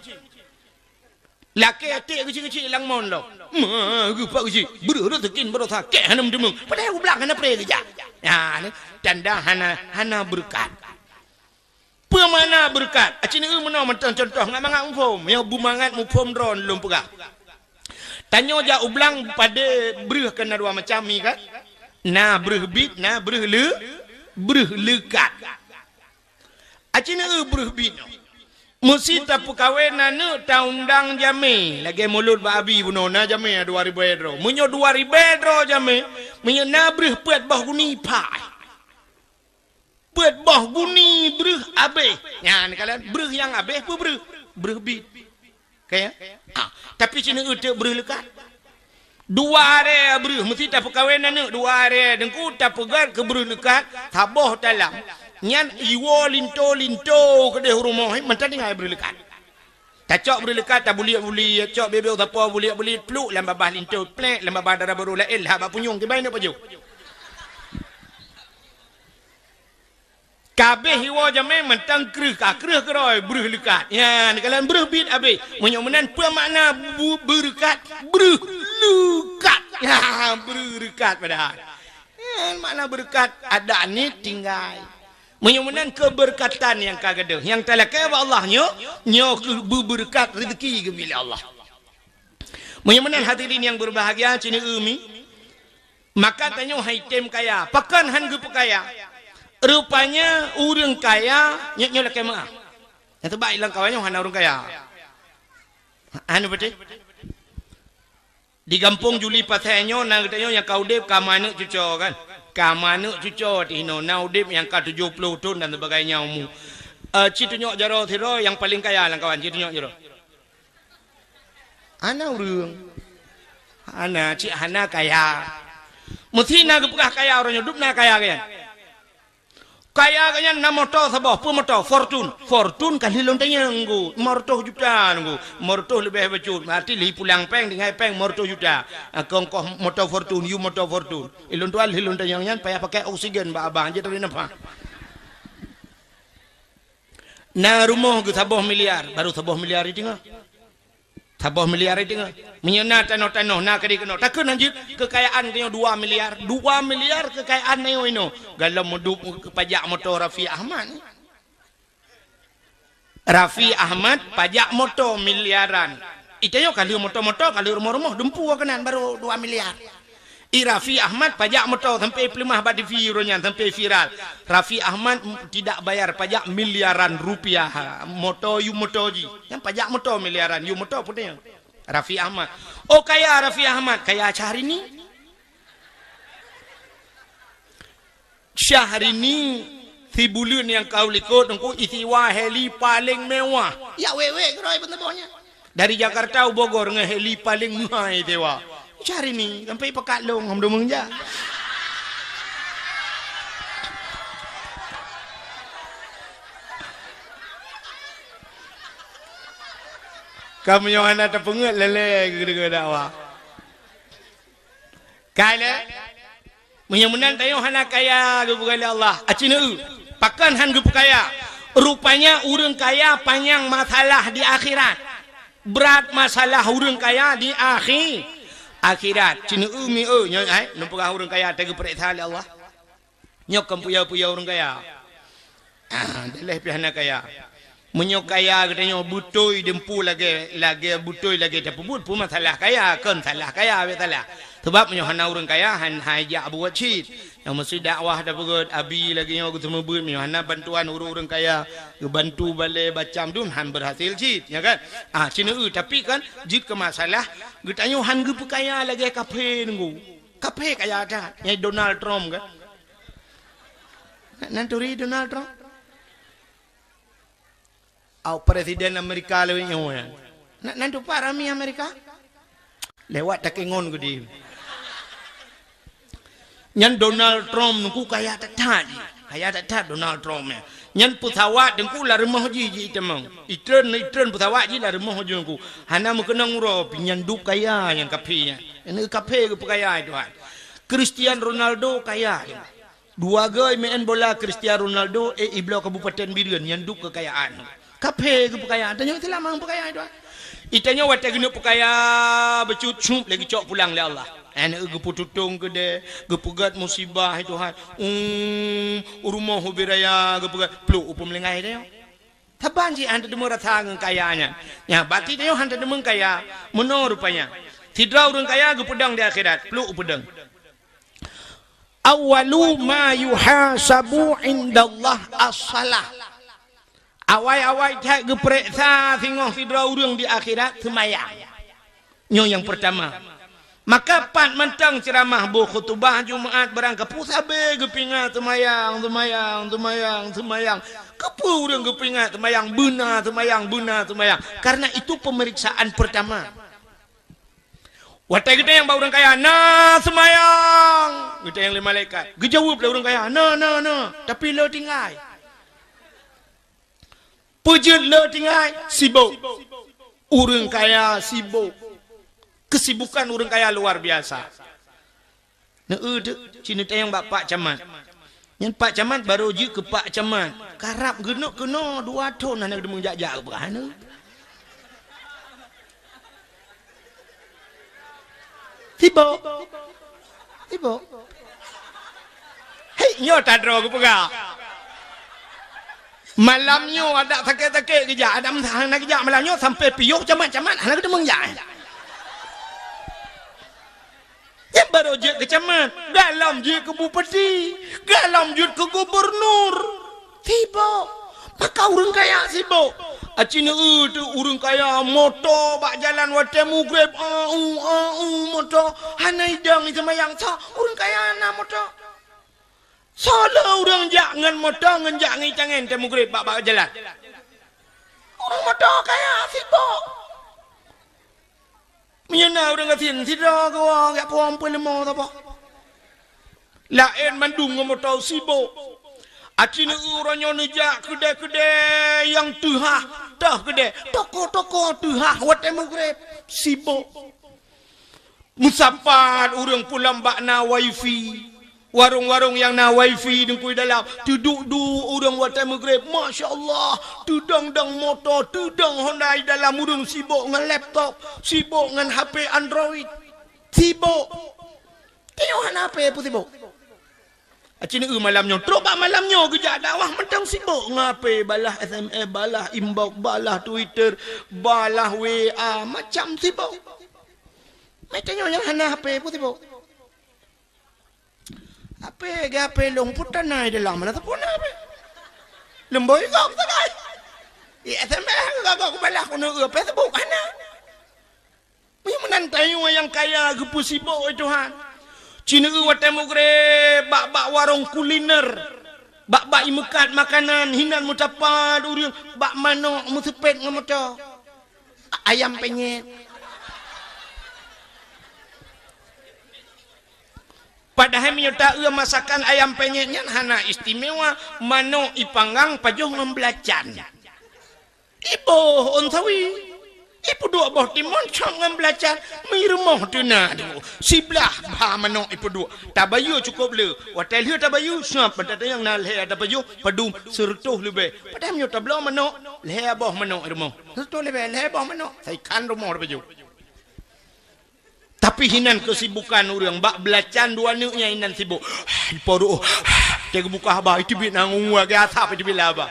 Lakée até geuchik-geuchik lam mon lom. Ma, geupak geuchik. Breuh raseukin barosa, kée hana meuteumeung. Padahai u blang hana pré geujak. Nyan, tanda hana, hana beureukat. Peue makna beureukat? Aci neueu meunoe mantong contoh ngat mangat muphom. Nyoe beumangat muphom droe lôn peugah. Tanyoe jak u blang padé breuh kan na dua macam mi kan? Na breuh bit, na breuh le-, breuh leukat. Aci neueu breuh bit nyoe. Meusi tapeukawen aneuk taundang jamé, lagée mulod bak abi bunoe na jamé dua ribée droe. Meunyoe dua ribée droe jamé, meunyoe na breuh peuet boh guni pah. Peuet boh guni breuh abéh. Nyan kalon breuh nyang abéh peue breuh? Breuh bit. Ka ya? Ha, tapi ci neueu teuk breuh leukat. Dua aré breuh meusi tapeukawen aneuk, dua aré Teungku tapeugét keu breuh leukat, saboh talam. Nyan iwoe linto-linto keudeh u rumoh, mantong tinggai breuh leukat. Tacok breuh leukat, tabuliek-buliek, cok bibeu sapo buliek-buliek, pluk lam babah linto, plek lam babah dara barô laén, lhah bak punyueng, kiban neuk pajoh. Ka abéh iwoe jamé mantong kreueh, ka kreueh keudroe breuh leukat. Nyan, kalon breuh bit abéh. Meunyoe meunan peue makna bu-, beureukat? Breuh leukat. Ya, breuh leukat padahai. Nyan makna beureukat, adak niet tinggai. Meunyoe meunan keubeureukatan nyang ka gadôh. Nyang talakée bak Allah nyoe, nyoe keuh beubeureukat rezeki geubri lé Allah. Meunyoe meunan hadirin nyang beubahgia, ci neueu mi, maka tanyoe han item kaya. Pakon han geupeukaya? Rupanya ureuëng kaya, nyoe, nyoe lakée meuáh. Nyang teuba ilang kawan nyoe hana ureuëng kaya. Hana beutôi? Di gampông Juli Pasé nyoe na geutanyoe nyang ka udeb ka ma aneuk cucoe kan? Ka ma aneuk cucoe teuh inoe na udeb nyang ka tujoh ploh thon dan sebagainya umu. Eh, ci tunyok jaroe sidroe nyang paleng kaya lam kawan, ci tunyok jaroe. Hana ureuëng. Hana, cit hana kaya. Meusi na geupeugah kaya uroe nyoe, dub na kaya geuyan. Kaya geuyan na moto saboh, peue moto? Fortune. Fortune ka lheueh lôn tanyong nunggu, lima ratus juta nunggu. Lima ratus leubeh bacut, berarti lheueh pulang péng, tinggai péng lima ratus juta. Ah, keu ongkoh moto Fortune, yue moto Fortune. Ilôn tuan lheueh lôn tanyong nyan payah pakai oksigen bak abang, jeuet teurimong nafah. Na rumoh geuh saboh miliar, baru saboh miliar iteungoh. Saboh miliar iteungoh. Meunyoe na tanoh-tanoh, na keudeh keunoe. Takheun hanjeuet keukayaan tanyoe dua miliar. Dua miliar keukayaan tanyoe inoe. Galom meudup pajak moto Raffi Ahmad. Raffi Ahmad pajak moto miliaran. Itanyoe ka lheueh moto-moto, ka lheueh rumoh-rumoh, dumpeue keunan baru dua miliar. I Raffi Ahmad pajak moto sampai peuleumah bak T V uroe nyan sampai viral. Raffi Ahmad m-, tidak bayar pajak miliaran rupiah. Moto, yue moto jih. Nyan pajak moto miliaran, yue moto peue nyan? Raffi Ahmad. Oh, kaya Raffi Ahmad, kaya Syahrini. Syahrini, si buleuen nyang ka u likot, Teungku, isewa heli paleng mewah. Ya wék-wék keudroe peunteuboh nyan. Dari Jakarta u Bogor ngon heli paleng meuhai isewa. Syahrini, sampai pakat lôn, hom deungoe jak. Ka meunyoe hana tapeungeut lé-lé geudeungoe dakwah. Ka lé? Meunyoe meunan tanyoe hana kaya geupeugah lé Allah. Aci neu, pakon han geupeukaya? Rupanya ureuëng kaya panyang masalah di akhirat. Brat masalah ureuëng kaya di akhi-, akhirat. Ci neu mi eu nyoe ai, neupeugah ureuëng kaya teugeupeureksa lé Allah. Nyoe kon peue-peue ureuëng kaya. Ah, daleh pih hana kaya. Meunyoe kaya geutanyoe beutôi deumpu lagée, lagée beutôi lagée tapeubuet, peue masalah kaya, kon salah kaya, bék salah. Sabab meunyoe hana ureuëng kaya, han, han jak buet cit. Nyang meusti dakwah tapeugot, abi lagée nyoe geuseumeubeuet, meunyoe hana bantuan ureuëng-ureuëng kaya, geubantu balée bacam dum han berhasil cit, ya kan? Ah, ci neu, tapi kan, jeuet keu masalah, geutanyoe han geupeukaya lagée kaphé nunggu. Kaphé kaya that, nyang Donald Trump kan? Nan turi Donald Trump? Au presiden Amerika lewat nyoe. Nan, nan tupat rami Amerika? Lewat takengon gede. Nyan Donald Trump nungku kaya that-that jih. Kaya that-that Donald Trump nyan. Nyan pesawat teungku lam rumoh jih, jih itamong. Itreun, itreun pesawat jih lam rumoh jih nungku. Hana meukeunong uroe, pi nyan dup kaya nyang kaphé nyan. Nyan kaphé geupeukaya Tuhan. Cristiano Ronaldo kaya. Dua goe meu'en bola Cristiano Ronaldo, eh, ibloe Kabupaten Bireuen nyang duek keukayaan. Kaphé geupeukaya, tanyoe Islam nyang peukaya, Tuhan. Itanyoe watée geuneuk peukaya, beucut cup lé geucok pulang lé Allah. Aneuk geupeututong keudée, geupeugét musibah, Tuhan. Um, rumoh ubé raya geupeugét, pluek u peumeulinggai tanyoe. Saban cit han teudeungoe rasa ngon kaya nyan. Nyan, bati tanyoe han teudeungoe kaya, meunoe rupanya. Sidroe ureuëng kaya geupeudong di akhirat, pluek u peudong. Awwalu ma yuhasabu indallah as-salah. Awai-awai that geupeuriksa singoh sidroe ureuëng di akhirat seumayang. Nyoe nyang peurtama. Maka pat mantong ceuramah boh khutubah Jumaat barang kapeue sabe geupingat seumayang, seumayang, seumayang, seumayang. Kapeue ureuëng geupingat seumayang, beuna seumayang, beuna seumayang. Karena itu pemeriksaan pertama. Watée geutanyong bak ureuëng kaya, "Na seumayang?" Geutanyong lé malaikat. Geujaweueb lé ureuëng kaya, "Na, na, na, tapi le tinggai." Peue jeuet le tinggai? Sibok. Ureuëng kaya sibok. Kesibukan ureuëng kaya luar biasa. Neu-eu teuk, ci neutanyong bak Pak Camat. Nyan Pak Camat barô jeuet keu Pak Camat. Karab geuneuk keunoe dua thon hana geudeungoe jak-jak keupeugah hana. Sibok. Sibok. Hei, nyoe tadroe geupeugah. Malam nyoe adak sakét-sakét geujak, adak hana geujak malam nyoe sampai piôh camat-camat hana geudeungoe jak. Nyan barô jeuet keu camat, galom jeuet keu bupati, galom jeuet keu gubernur. Sibok. Maka ureuëng kaya sibok. Aci neu-eu teuk ureuëng kaya moto bak jalan watée mugreb, au, au, moto. Hana idong iseumayang, soe ureuëng kaya na moto. Soe le ureuëng jak ngon moto ngon jak ngon itangen watée mugreb bak, bak jalan. Ureuëng moto kaya sibok. Meunyoe na ureuëng gasien, sidroe geuwoe jak puwoe peuleumô saboh. Laén mandum ngon moto sibok. Aci neu-eu uroe nyoe neujak keudée-keudée nyang teuhah, toh keudée, toko-toko teuhah watée mugreb, sibok. Meusapat ureuëng pulang bak na wifi. Warong-warong nyang na wifi deungkui dalam, teuduek-duek ureuëng watée mugreb, masya Allah, teudong-dong moto, teudong Honda di dalam, ureuëng sibok ngon laptop, sibok ngon H P Android, sibok. Tanyoe hana H P peue sibok. Aci neu-eu malam nyoe, trok bak malam nyoe geujak dakwah mantong sibok ngon H P, balah S M S, balah inbox, balah Twitter, balah W A, macam sibok. Meutanyoe nyang hana H P peue sibok. H P geuh H P lôn putana di dalam, mana teupuna H P. Leumboi gob sagai. I S M S gagok kubalah keuneuk Facebook hana. Meunyoe meunan tanyoe nyang kaya geupeusibok, wahai Tuhan. Ci neueu watée mugreb bak-bak warong kuliner, bak-bak imeukat makanan, hinan meusapat ureuëng bak manok meuseupet ngon moto. Ayam penyet. Padahai meunyoe taeu masakan ayam penyet nyan hana istimewa, manok ipanggang pajoh ngon belacan. Iboh ôn sawi. Ipeuduek boh timon cok ngon belacan, meurumoh teuna tu. Siblah bha manok ipeuduek. Tabayeue cukôp le. Watée lheueh tabayeue, sab bak tatanyong na lhée tapajoh, padum, seureutôh leubeh. Padahai meunyoe tabloe manok, lhée boh manok i rumoh. Seureutôh leubeh, lhée boh manok. Saikhan rumoh tapajoh. Tapi hinan keusibukan ureuëng bak belacan dua neuk nyan hinan sibok. Ipoh ruoh. Teuka buka haba, iteubiet na ngon asap iteubiet lam haba.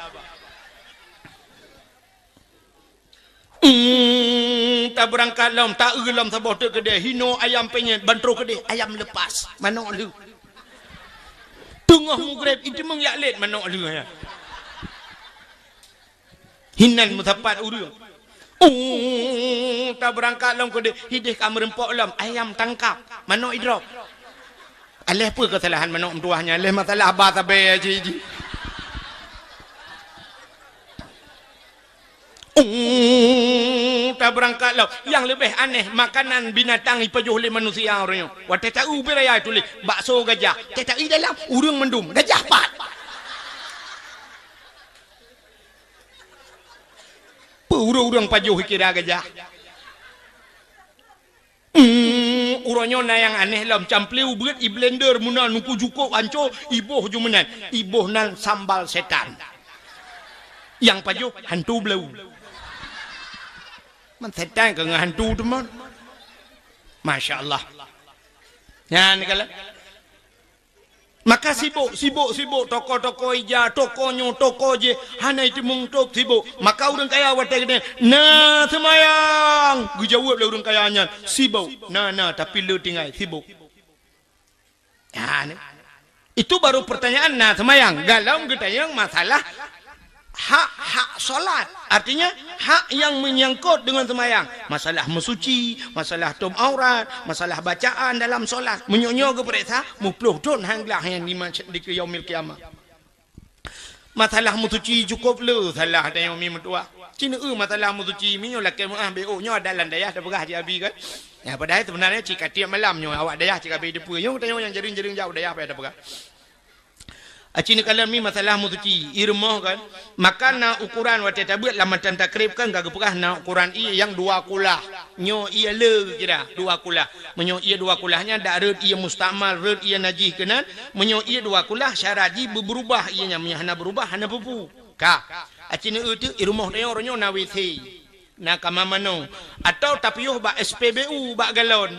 Hmm, tabeurangkat lom, taeu lom saboh teuk keudeh, hinoe ayam penyet, ban troh keudeh, ayam lepas, manok lheueh. Teungoh mugreb, iteumeung jak lét manok lheueh nyan. Hinan meusapat ureuëng. Uh, tabeurangkat lom keudeh, hideh ka meureumpok lom, ayam tangkap, manok idrop. Aléh peue keusalahan manok meutuwah nyan, aléh masalah ba sabe jih. Uh, tabeurangkat lom. Nyang leubeh aneh, makanan binatang ipajoh lé manusia uroe nyoe. Watée ta-eu ubé raya tuléh, bakso gajah. Tée ta-eu dalam, ureuëng mandum, gajah pat. Peue ureuëng-ureuëng pajoh kira gajah? Hmm, uroe nyoe na nyang aneh lom, camplé ubeuet i blender meunan, nuku jukôb anco, iboh ju meunan. Iboh nan sambal setan. Nyang pajoh hantu blau. Man setan ka ngon hantu teuma. Masya Allah. Nyan kala. Maka sibok, sibok, sibok, toko-toko ija, toko nyoe, toko jih, hana iteumeung tôb sibok. Maka ureuëng kaya watée geutanyoe, "Na seumayang?" Geujaweueb lé ureuëng kaya nyan, "Sibok." "Na, na, tapi le tinggai, sibok." Nah, ni. Itu baru pertanyaan na seumayang. Galom geutanyong masalah hak-hak solat. Artinya, hak yang menyangkut dengan seumayang. Masalah meusuci, masalah tôb aurat, masalah bacaan dalam solat. Meunyoe nyoe geupeuriksa, muploh thon han glah nyan di mas-, di yaumil qiyamah. Masalah meusuci cukôp le salah tanyoe mi meutuwah. Ci neueu masalah meusuci, meunyoe lakée meuáh bék nyoe ada lam dayah tapeugah cit abi kan. Ya, padahai sebenarnya cit ka tiep malam nyoe awak dayah cit ka abéh teupeue. Nyoe tanyoe nyang jareueng-jareueng jak u dayah payah tapeugah. Aci neukalon mi masalah meusuci, ié rumoh kan. Maka na ukoran watée tabeuet lam matan takrib kan ka geupeugah na ukoran ié nyang dua kulah. Nyoe ié le geukira dua kulah. Meunyoe ié dua kulah nyan dak rhot ié mustakmal, rhot ié najih keunan. Meunyoe ié dua kulah, syarat jih beubeurubah ié nyan. Meunyoe hana beurubah, hana peue-peue. Ka. Aci neueu teuk, ié rumoh tanyoe uroe nyoe na WC. Na kama mano, atawa tapiôh bak S P B U bak galon.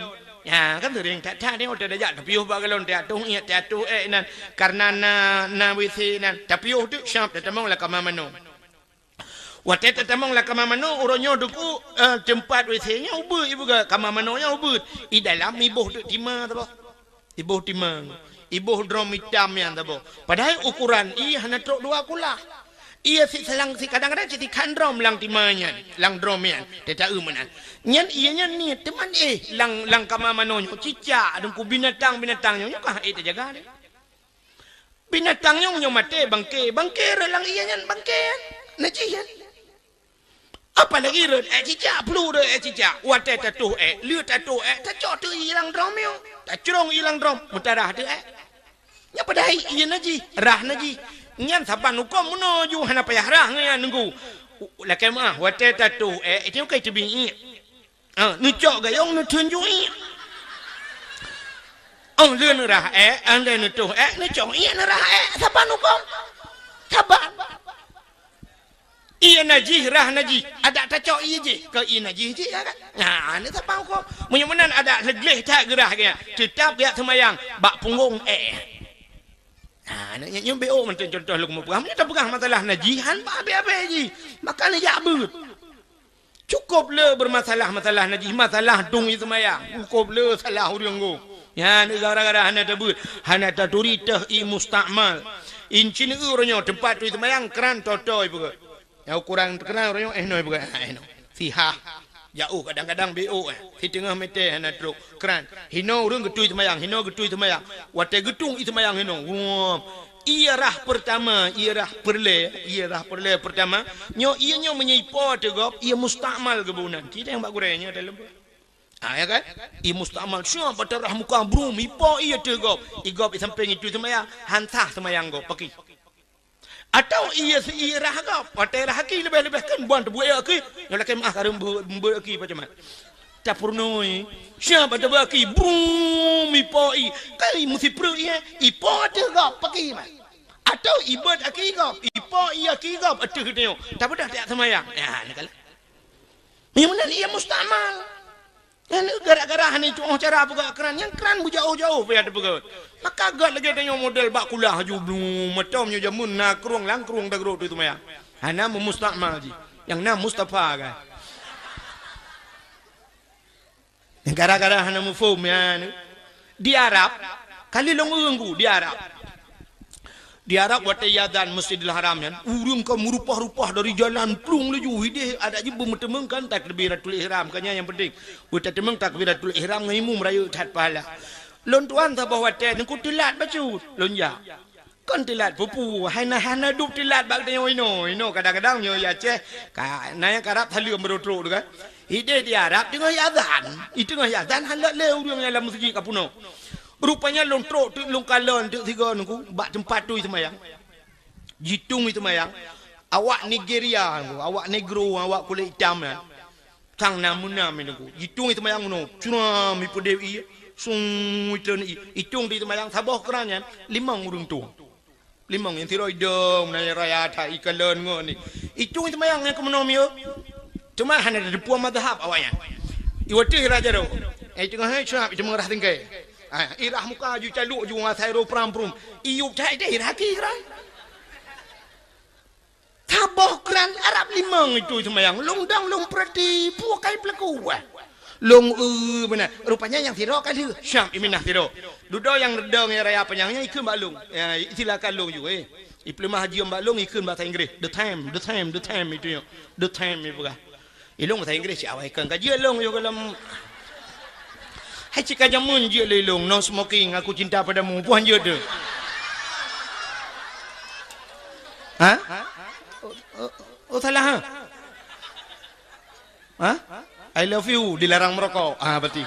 Ya, kan seuring that-that nyoe tajak tapiôh bak galon, teuatoh iék, teuatoh ék nan, kareuna na, na WC nan. Tapiôh teuk siap tatamong lam kama mano. Watée tatamong lam kama mano, uroe nyoe duku, eh, teumpat WC nyan ubeuet, ibu ga kama mano nyan ubeuet. I dalam iboh teuk tima saboh. Iboh timang, iboh drom itam nyan saboh. Padahai ukoran ié hana trok dua kulah. Ié si selang si kadang-kadang si tikhan drom lam tima nyan, lam drom nyan. Teuta-eu meunan. Nyan ié nyan niet teuma éh lam, lam kama mano nyoe cicak deungku binatang-binatang nyoe, nyoe kah ék tajaga deh. Binatang nyoe nyoe maté bangke, bangke rhot lam ié nyan bangke nyan. Najih nyan. Apalagi rhot ék cicak, plu rhot ék cicak. Watée tatoh ék, le tatoh ék, tacok teuk ié lam drom nyoe. Tacrong ié lam drom, meutarah teuk ék. Nyan padahai ié najih, rhah najih. Nyan saban huköm meunoe ju hana payah rhah ngon nyan nunggu. Lakée meuáh, watée tatoh ék, itu kai teubiet iék. Ah, neucok gayong neutheun ju iék. Oh, le neurhah ék, ah, le neutoh ék, neucok iék neurhah ék, saban huköm. Saban. Ié najih, rhah najih. Adak tacok ié jih. Keu ié najih jih, ya kan? Nah, ni saban huköm. Meunyoe meunan adak gleh that geurhah geuh, teutap geuh seumayang bak punggong ék. Nah, nyoe, nyoe B O mantong contoh lôn mupeugah. Meunyoe tapeugah masalah najih, han bak abée-abée jih. Maka neujak beuet. Cukôp le beurmasalah-masalah najih, masalah dong ié seumayang. Cukôp le salah ureuëng go. Nyan gara-gara hana tabeuet, hana taturi teuh ié mustakmal. Inci neueu uroe nyoe teumpat turi seumayang kran totoe ipeugah. Nyang ukoran kran uroe nyoe éh noe ipeugah, éh noe. Sihah. Jaoh kadang-kadang B O, eh. Siteungoh meter hana trok kran. Hinoe ureuëng geutui seumayang, hinoe geutui seumayang. Watée geutung ié seumayang hinoe. Wah. Ié rah pertama, ié rah peureulée, ié rah peureulée pertama. Nyoe ié nyoe meunyoe ipo ateueh gob, ié mustakmal geuboh nan. Ci teueng bak gurée nyoe dalam. Ah, ya kan? Ié mustakmal. Siap bak rah muka brum, ipo ié ateueh gob. Ié gob ié sampéng itui seumayang, han sah seumayang gob. Pakri. Atawa ié si ié rah gob, watée rah aki leubeh-leubeh kan buan teubuet aki, nyoe lakée meuah kareueng beuet aki pacamat. Tapeurunoe, siap bak teubuet aki, brum, ipo ié, kali meusipreuk ié, ipo ateueh gob, pakri mat. Atawa ié beuet aki gob, ipo ié aki gob, ateueh nyoe, tapeugah tiak seumayang. Ya, ni kala. Nyang meunan ié mustakmal. Nyan gara-gara hana itu'oh cara peugah kran, nyang kran beujauh-jauh payah teupeugöt. Maka göt lagée tanyoe model bak kulah aju blu, meutom nyoe jameun na krueng lam krueng dagrok teuh seumayang. Hana meumustakmal jih. Nyang na Mustafa kan. Gara-gara hana muphom nyan. Di Arab, kali lôn ureuëng ku di Arab. Di Arab watée iazan Masjidil Haram nyan, ureuëng ka meurumpah-rumpah dari jalan plueng laju, hideh adak jih beumeuteumeung kan takbiratul ihram, kan nyan nyang penting. Beutateumeung takbiratul ihram ngon imum rayeuk that pahala. Lôn tuan saboh watée teungku teulat bacut, lôn jak. Kon teulat pupu, hai na hana dub teulat bak tanyoe inoe. Inoe kadang-kadang nyoe i Aceh, ka na nyang karab saleuem beureutrok tu kan. Hideh di Arab teungoh iazan, i teungoh iazan han lheueh lé ureuëng nyang lam meuseujid ka peunoh. Rupanya lôn trok teuk lôn kalon teuk sigoe nungku bak teumpat tui seumayang. Jitong i seumayang, awak Nigeria nungku, awak negro, awak kulét itam nyan. Sang na meunam i nungku. Jitong i seumayang nyoe, curam i peudeh ié, sung i treun ié. Itong di seumayang saboh keuran nyan, limong ureuëng tueng. Limong nyang sidroe idong na raya that ikalon ngon ni. Itong i seumayang nyang keumeunoe mieu. Teuma hana teupeue mazhab awaknyan. Iwateuh raja ro. Eh teungoh hai syab itu mengerah tingkai. Ah, irah muka ju caluk ju asai ro pram prum. Iyup that deh irah ki irah. Saboh keuran Arab limong itu seumayang. Lôn dong lôn peurati peue kai peulaku wah. Lôn eu beuna. Rupanya nyang sidroe ka lheueh. Syab iminah sidroe. Dudoe nyang reudong nyang raya panyang nyan ikheun bak lôn. Ya, silakan lôn ju eh. Ipeuleumah haji bak lôn ikheun bahasa Inggris. The time, the time, the time itu nyoe. The time ipeugah. Ilôn bahasa Inggris cit awai kheun ka jeuet lôn yoh gohlom. Hai cit ka jameun jeuet lé ilôn, no smoking, aku cinta padamu. Puhan jeuet tu. Ha? Oh, oh, oh, salah ha? Ha? I love you dilarang merokok. Ah, berarti.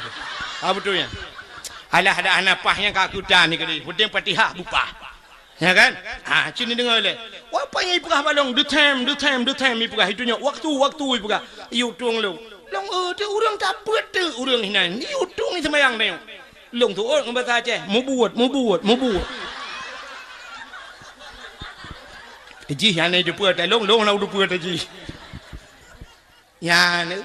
Ah, betul ya. Alah, ada hana pah nyang ka aku tan ni kali. Penting Fatihah bupah. Ya kan? Ha, cit ni deungoe lé. Wah, apa nyang ipeugah bak lôn? The time, the time, the time ipeugah. Itu nyoe waktu, waktu ipeugah. Iyu tueng lôn. Lôn, eh, tu ureuëng tapeuet tu ureuëng hinan. Iyu tueng seumayang teuh. Lôn tuot ngon bahasa Aceh. Mubuet, mubuet, mubuet. Jih hana jipeuet lôn, lôn hana jipeuet jih. Ya, ni.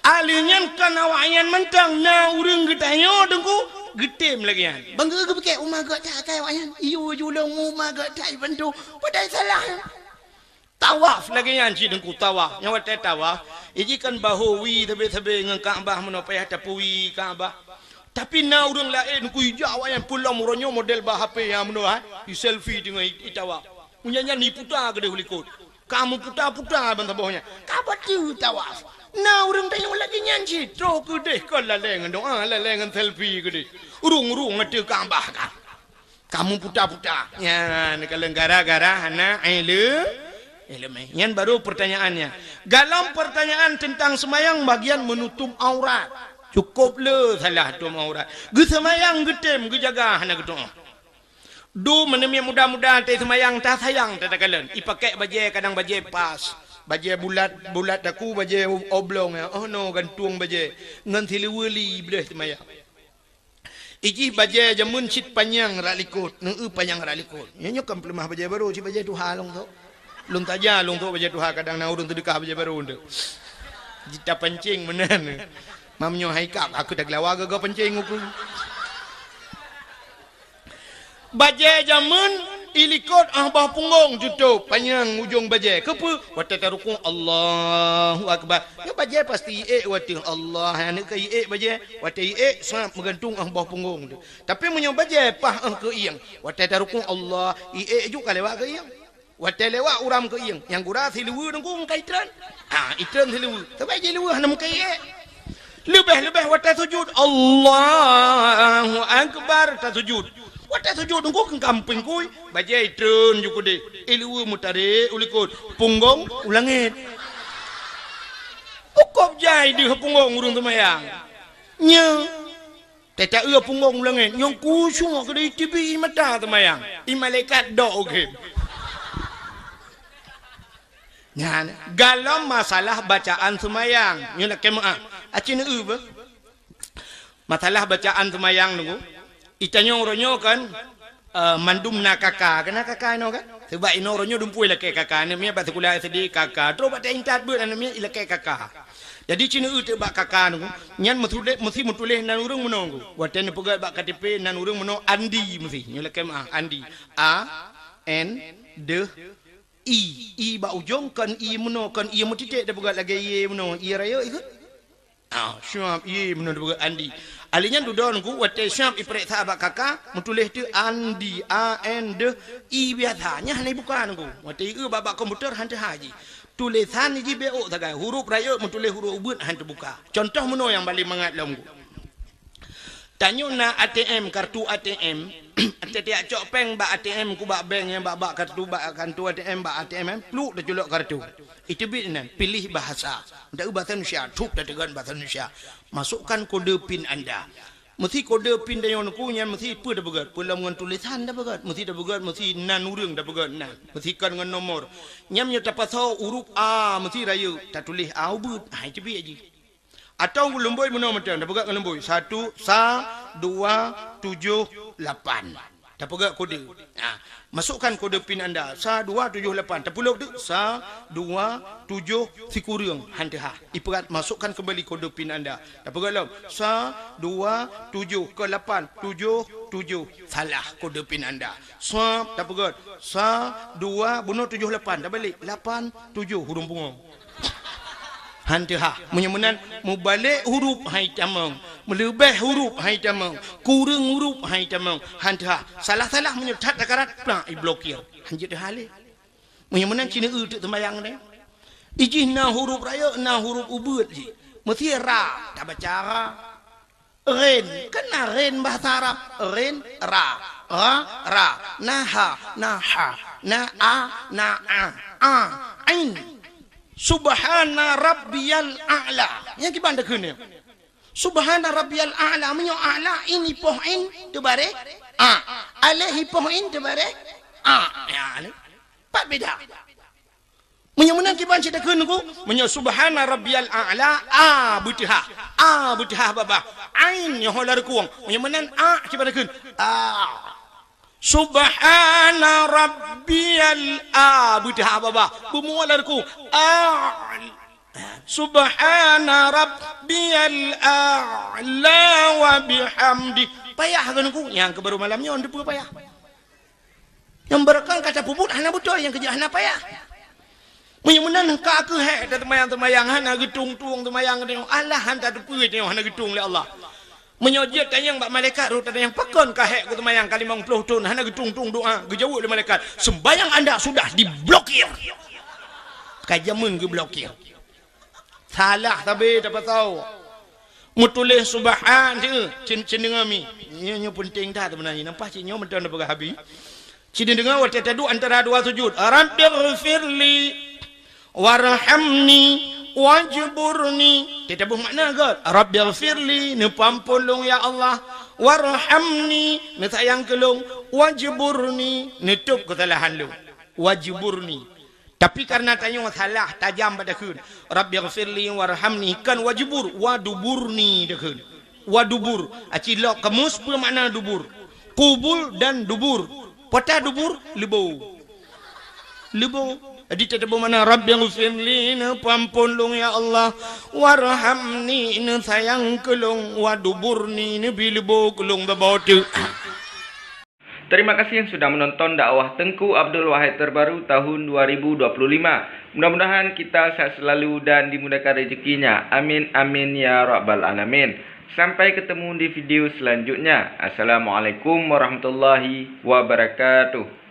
Ahli nyan kan awaknyan mantong na ureuëng geutanyoe teungku geutem lagée nyan. Bang geu geupike uma geuh that kai awaknyan. Iyo julong uma geuh that bantu. Padahai salah. Tawaf lagée nyan cit teungku tawaf. Nyang watée tawaf, iji kan bahu wi sabe-sabe ngon Ka'bah meunoe payah tapeuwi Ka'bah. Tapi na ureuëng laén teungku ijak awaknyan peulom uroe nyoe model bah H P nyang meunoe hai. I selfie teungoh i, i tawaf. Meunyan nyan iputa keudeh u likot. Ka meuputa-puta ban saboh nyan. Ka bateue tawaf. Na ureuëng tanyoe lagée nyan cit. Troh keudeh kon lalée ngon doa, lalée ngon selfie keudeh. Urung-urung ateueh Ka'bah ka. Ka meuputa-puta. Nyan ka lheueh gara-gara hana ileu-, ileumé. Nyan baru pertanyaannya. Dalam pertanyaan tentang semayang bagian menutup aurat. Cukup le salah tuem aurat. Geuseumayang geutem geujaga hana geutuoh. Du meuneumiet muda-muda teuh seumayang tasayang tatakalon. Ipakèk bajèe kadang bajèe pas. Bajèe bulat, bulat taku bajèe oblong ya. Oh no gantung bajèe. Ngon siluweue li bleuh seumayang. Ijih bajèe jameun cit panyang rak likot. Neu panyang rak likot. Nyoe nyoe kan peuleumah bajèe barô cit bajèe tuha lông tu. Lôn taja lông tu bajèe tuha kadang na ureueng teudeukah bajèe barô tu. Jita pancing meunan. Mam nyoe hai kak aku dah gelawa gaga pancing uku. Bajèe jameun i likot ah boh punggong jutôb panyang ujong bajèe. Keupeue? Watèe tarukuk Allahu Akbar. Nyoe bajèe pasti iék watèe Allah. Aneuk ka iék bajèe. Watèe iék sab meugantung ah boh punggong tu. Tapi meunyoe bajèe pah ah keuieng, watèe tarukuk Allah, iék ju ka lewat keuieng. Watée lewat uram keu ieng, nyang gura siluweue nunggu meukai treun. Ha, itreun siluweue. Sabab jiluweue hana meukai ék. Leubeh-leubeh watée sujud, Allahu Akbar, tasujud. Watée sujud nunggu keu kamping kui, bajée itreun ju keudeh. Iluweue meutarek u likot, punggong u langét. Ukôb jai deuh punggong ureuëng seumayang. Nyoe. Teuta eu punggong u langét, nyang khusyuk keudeh iteubiet mata seumayang. I malaikat dok u gém. Nyan, galom masalah bacaan seumayang. Nyoe lakée meuáh. Aci neu eu beuh. Masalah bacaan seumayang nunggu. Itanyong uroe nyoe kan, eh, mandum na kaka. Kena kaka inoe kan? Sebab inoe uroe nyoe dumpeue lakée kaka. Aneuk miet bak sikula S D kaka. Trok bak intat beuet aneuk miet ilakée kaka. Jadi ci neu eu teuk bak kaka nunggu. Nyan meutuléh, meusi meutuléh nan ureuëng meunoe nunggu. Watée neupeugét bak K T P nan ureuëng meunoe Andi meusi. Nyoe lakée meuáh Andi. A, N, deuh, I. I bak ujong kon I meunoe, kon I meutiték tapeugét lagée ié meunoe. Ié rayeuk ikot. Ah, siap ié meunoe tapeugét Andi. Alèh nyan dudoe nunggu watée siap ipeuriksa bak kaka, meutuléh teuk Andi, A N deuh I biasa. Nyan hana ibuka nunggu. Watée i eu bak, bak komputer han teuhah jih. Tulésan jih beuôt sagai. Huruf rayeuk meutuléh huruf ubeuet han teubuka. Cuntoh meunoe nyang paleng mangat lom nunggu. Tanyoe na A T M, kartu A T M. Tiep-tiep cok péng bak A T M, ku bak bank nyang bak, bak kartu, bak kartu A T M, bak A T M, pluek taculok kartu. Iteubiet nan, pilih bahasa. Ndak eu bahasa Indonesia, cup tateugon bahasa Indonesia. Masukkan kode PIN anda. Meusi kode PIN tanyoe nunggu nyan meusi peue tapeugét? Peue lom ngon tulésan tapeugét? Meusi tapeugét, meusi nan ureuëng tapeugét nan. Meusi kon ngon nomor. Nyan meunyoe tapasoe huruf A, meusi rayeuk, tatuléh A ubeuet. Hai teubiet jih. Atawa lumbôi meunoe mantong, tapeugét ngon lumbôi. Satu, sa, dua, tujoh, lapan. Tapeugét kode. Ha, masukkan kode PIN anda. Sa, dua, tujoh, lapan. Tapeulob teuk. Sa, dua, tujoh, sikureueng. Han teuhah. Ipeugét, masukkan kembali kode PIN anda. Tapeugét lom. Sa, dua, tujoh, ke lapan. Tujoh, tujoh. Salah kode PIN anda. Sa, tapeugét. Sa, dua, bunoe tujoh, lapan. Tabalek. Lapan, tujoh. Hurung pungo. Han teuhah. Meunyoe meunan, mubalek huruf han itamong, meuleubeh huruf han itamong, kureueng huruf han itamong, han teuhah. Salah-salah meunyoe that takarat, plak iblokir. Han jeuet teuhah lé. Meunyoe meunan ci neu eu teuk seumayang nyoe. Ijih na huruf rayeuk, na huruf ubeuet jih. Meusi ra, tabaca ra. Ghin, kan na ghin bahasa Arab. Ghin, ra. Ra, ra. Na ha, na ha. Na a, na a. A, ain. Subhana rabbiyal a'la. Nyang kiban takheun nyoe. Subhana rabbiyal a'la. Meunyoe a'la, in ipoh in, teubareh a. Alif ipoh in, teubareh a. Ya, alif. Pat beda. Meunyoe meunan kiban cit takheun nunggu, meunyoe subhana rabbiyal a'la, a beuteuhah, a beuteuhah babah, ain nyoe ho lam rukung. Meunyoe meunan a kiban takheun, a. Subhana rabbiyal a beuteuhah babah, beumua lam rukung. A. Subhana rabbiyal a'la wa bihamdi. Payah keu nunggu, nyang keu baru malam nyoe teupeue payah. Nyang beureukan ka tapeubuet hana beutôi, nyang keujeuet hana payah. Meunyoe meunan ka keuh hék tateumayang-teumayang hana geutung-tung teumayang teuh, Allah han tateupeue teuh hana geutung lé Allah. Meunyoe jeuet tanyong bak malaikat roh tatanyong pakon ka hék keu teumayang ka limong ploh thon hana geutung-tung doa, geujaweueb lé malaikat, "Sembahyang anda sudah diblokir." Ka jameun geublokir. Salah sabe tapasoe. Meutuléh subhan, cen-, cen-, cendeungoe mi. Nyoe, nyoe peunteng that seubeunajih. Nampak cit nyoe mantong tapeugah habéh. Cendeungoe watée taduek antara dua sujud. Rabbighfirli warhamni wajburni. Teutabeuh makna gét. Rabbighfirli, neupeuamphon lôn ya Allah. Warhamni, neusayang keu lôn. Wajburni, neutôb keusalahan lôn. Wajburni. Tapi kareuna tanyoe salah tajam bak takheun. Rabbighfirli warhamni, kan wajbur, waduburni takheun. Wadubur. Aci lok kamus peue makna dubur. Kubul dan dubur. Pota dubur, leubo. Leubo. Jadi teutabeuh makna Rabbighfirli, neupeuamphon lôn ya Allah. Warhamni, neusayang keu lôn. Waduburni, neubi leubo keu lôn babah teuk. Terima kasih yang sudah menonton dakwah Tengku Abdul Wahid terbaru tahun dua ribu dua puluh lima. Mudah-mudahan kita sehat selalu dan dimudahkan rezekinya. Amin, amin, ya rabbal alamin. Sampai ketemu di video selanjutnya. Assalamualaikum warahmatullahi wabarakatuh.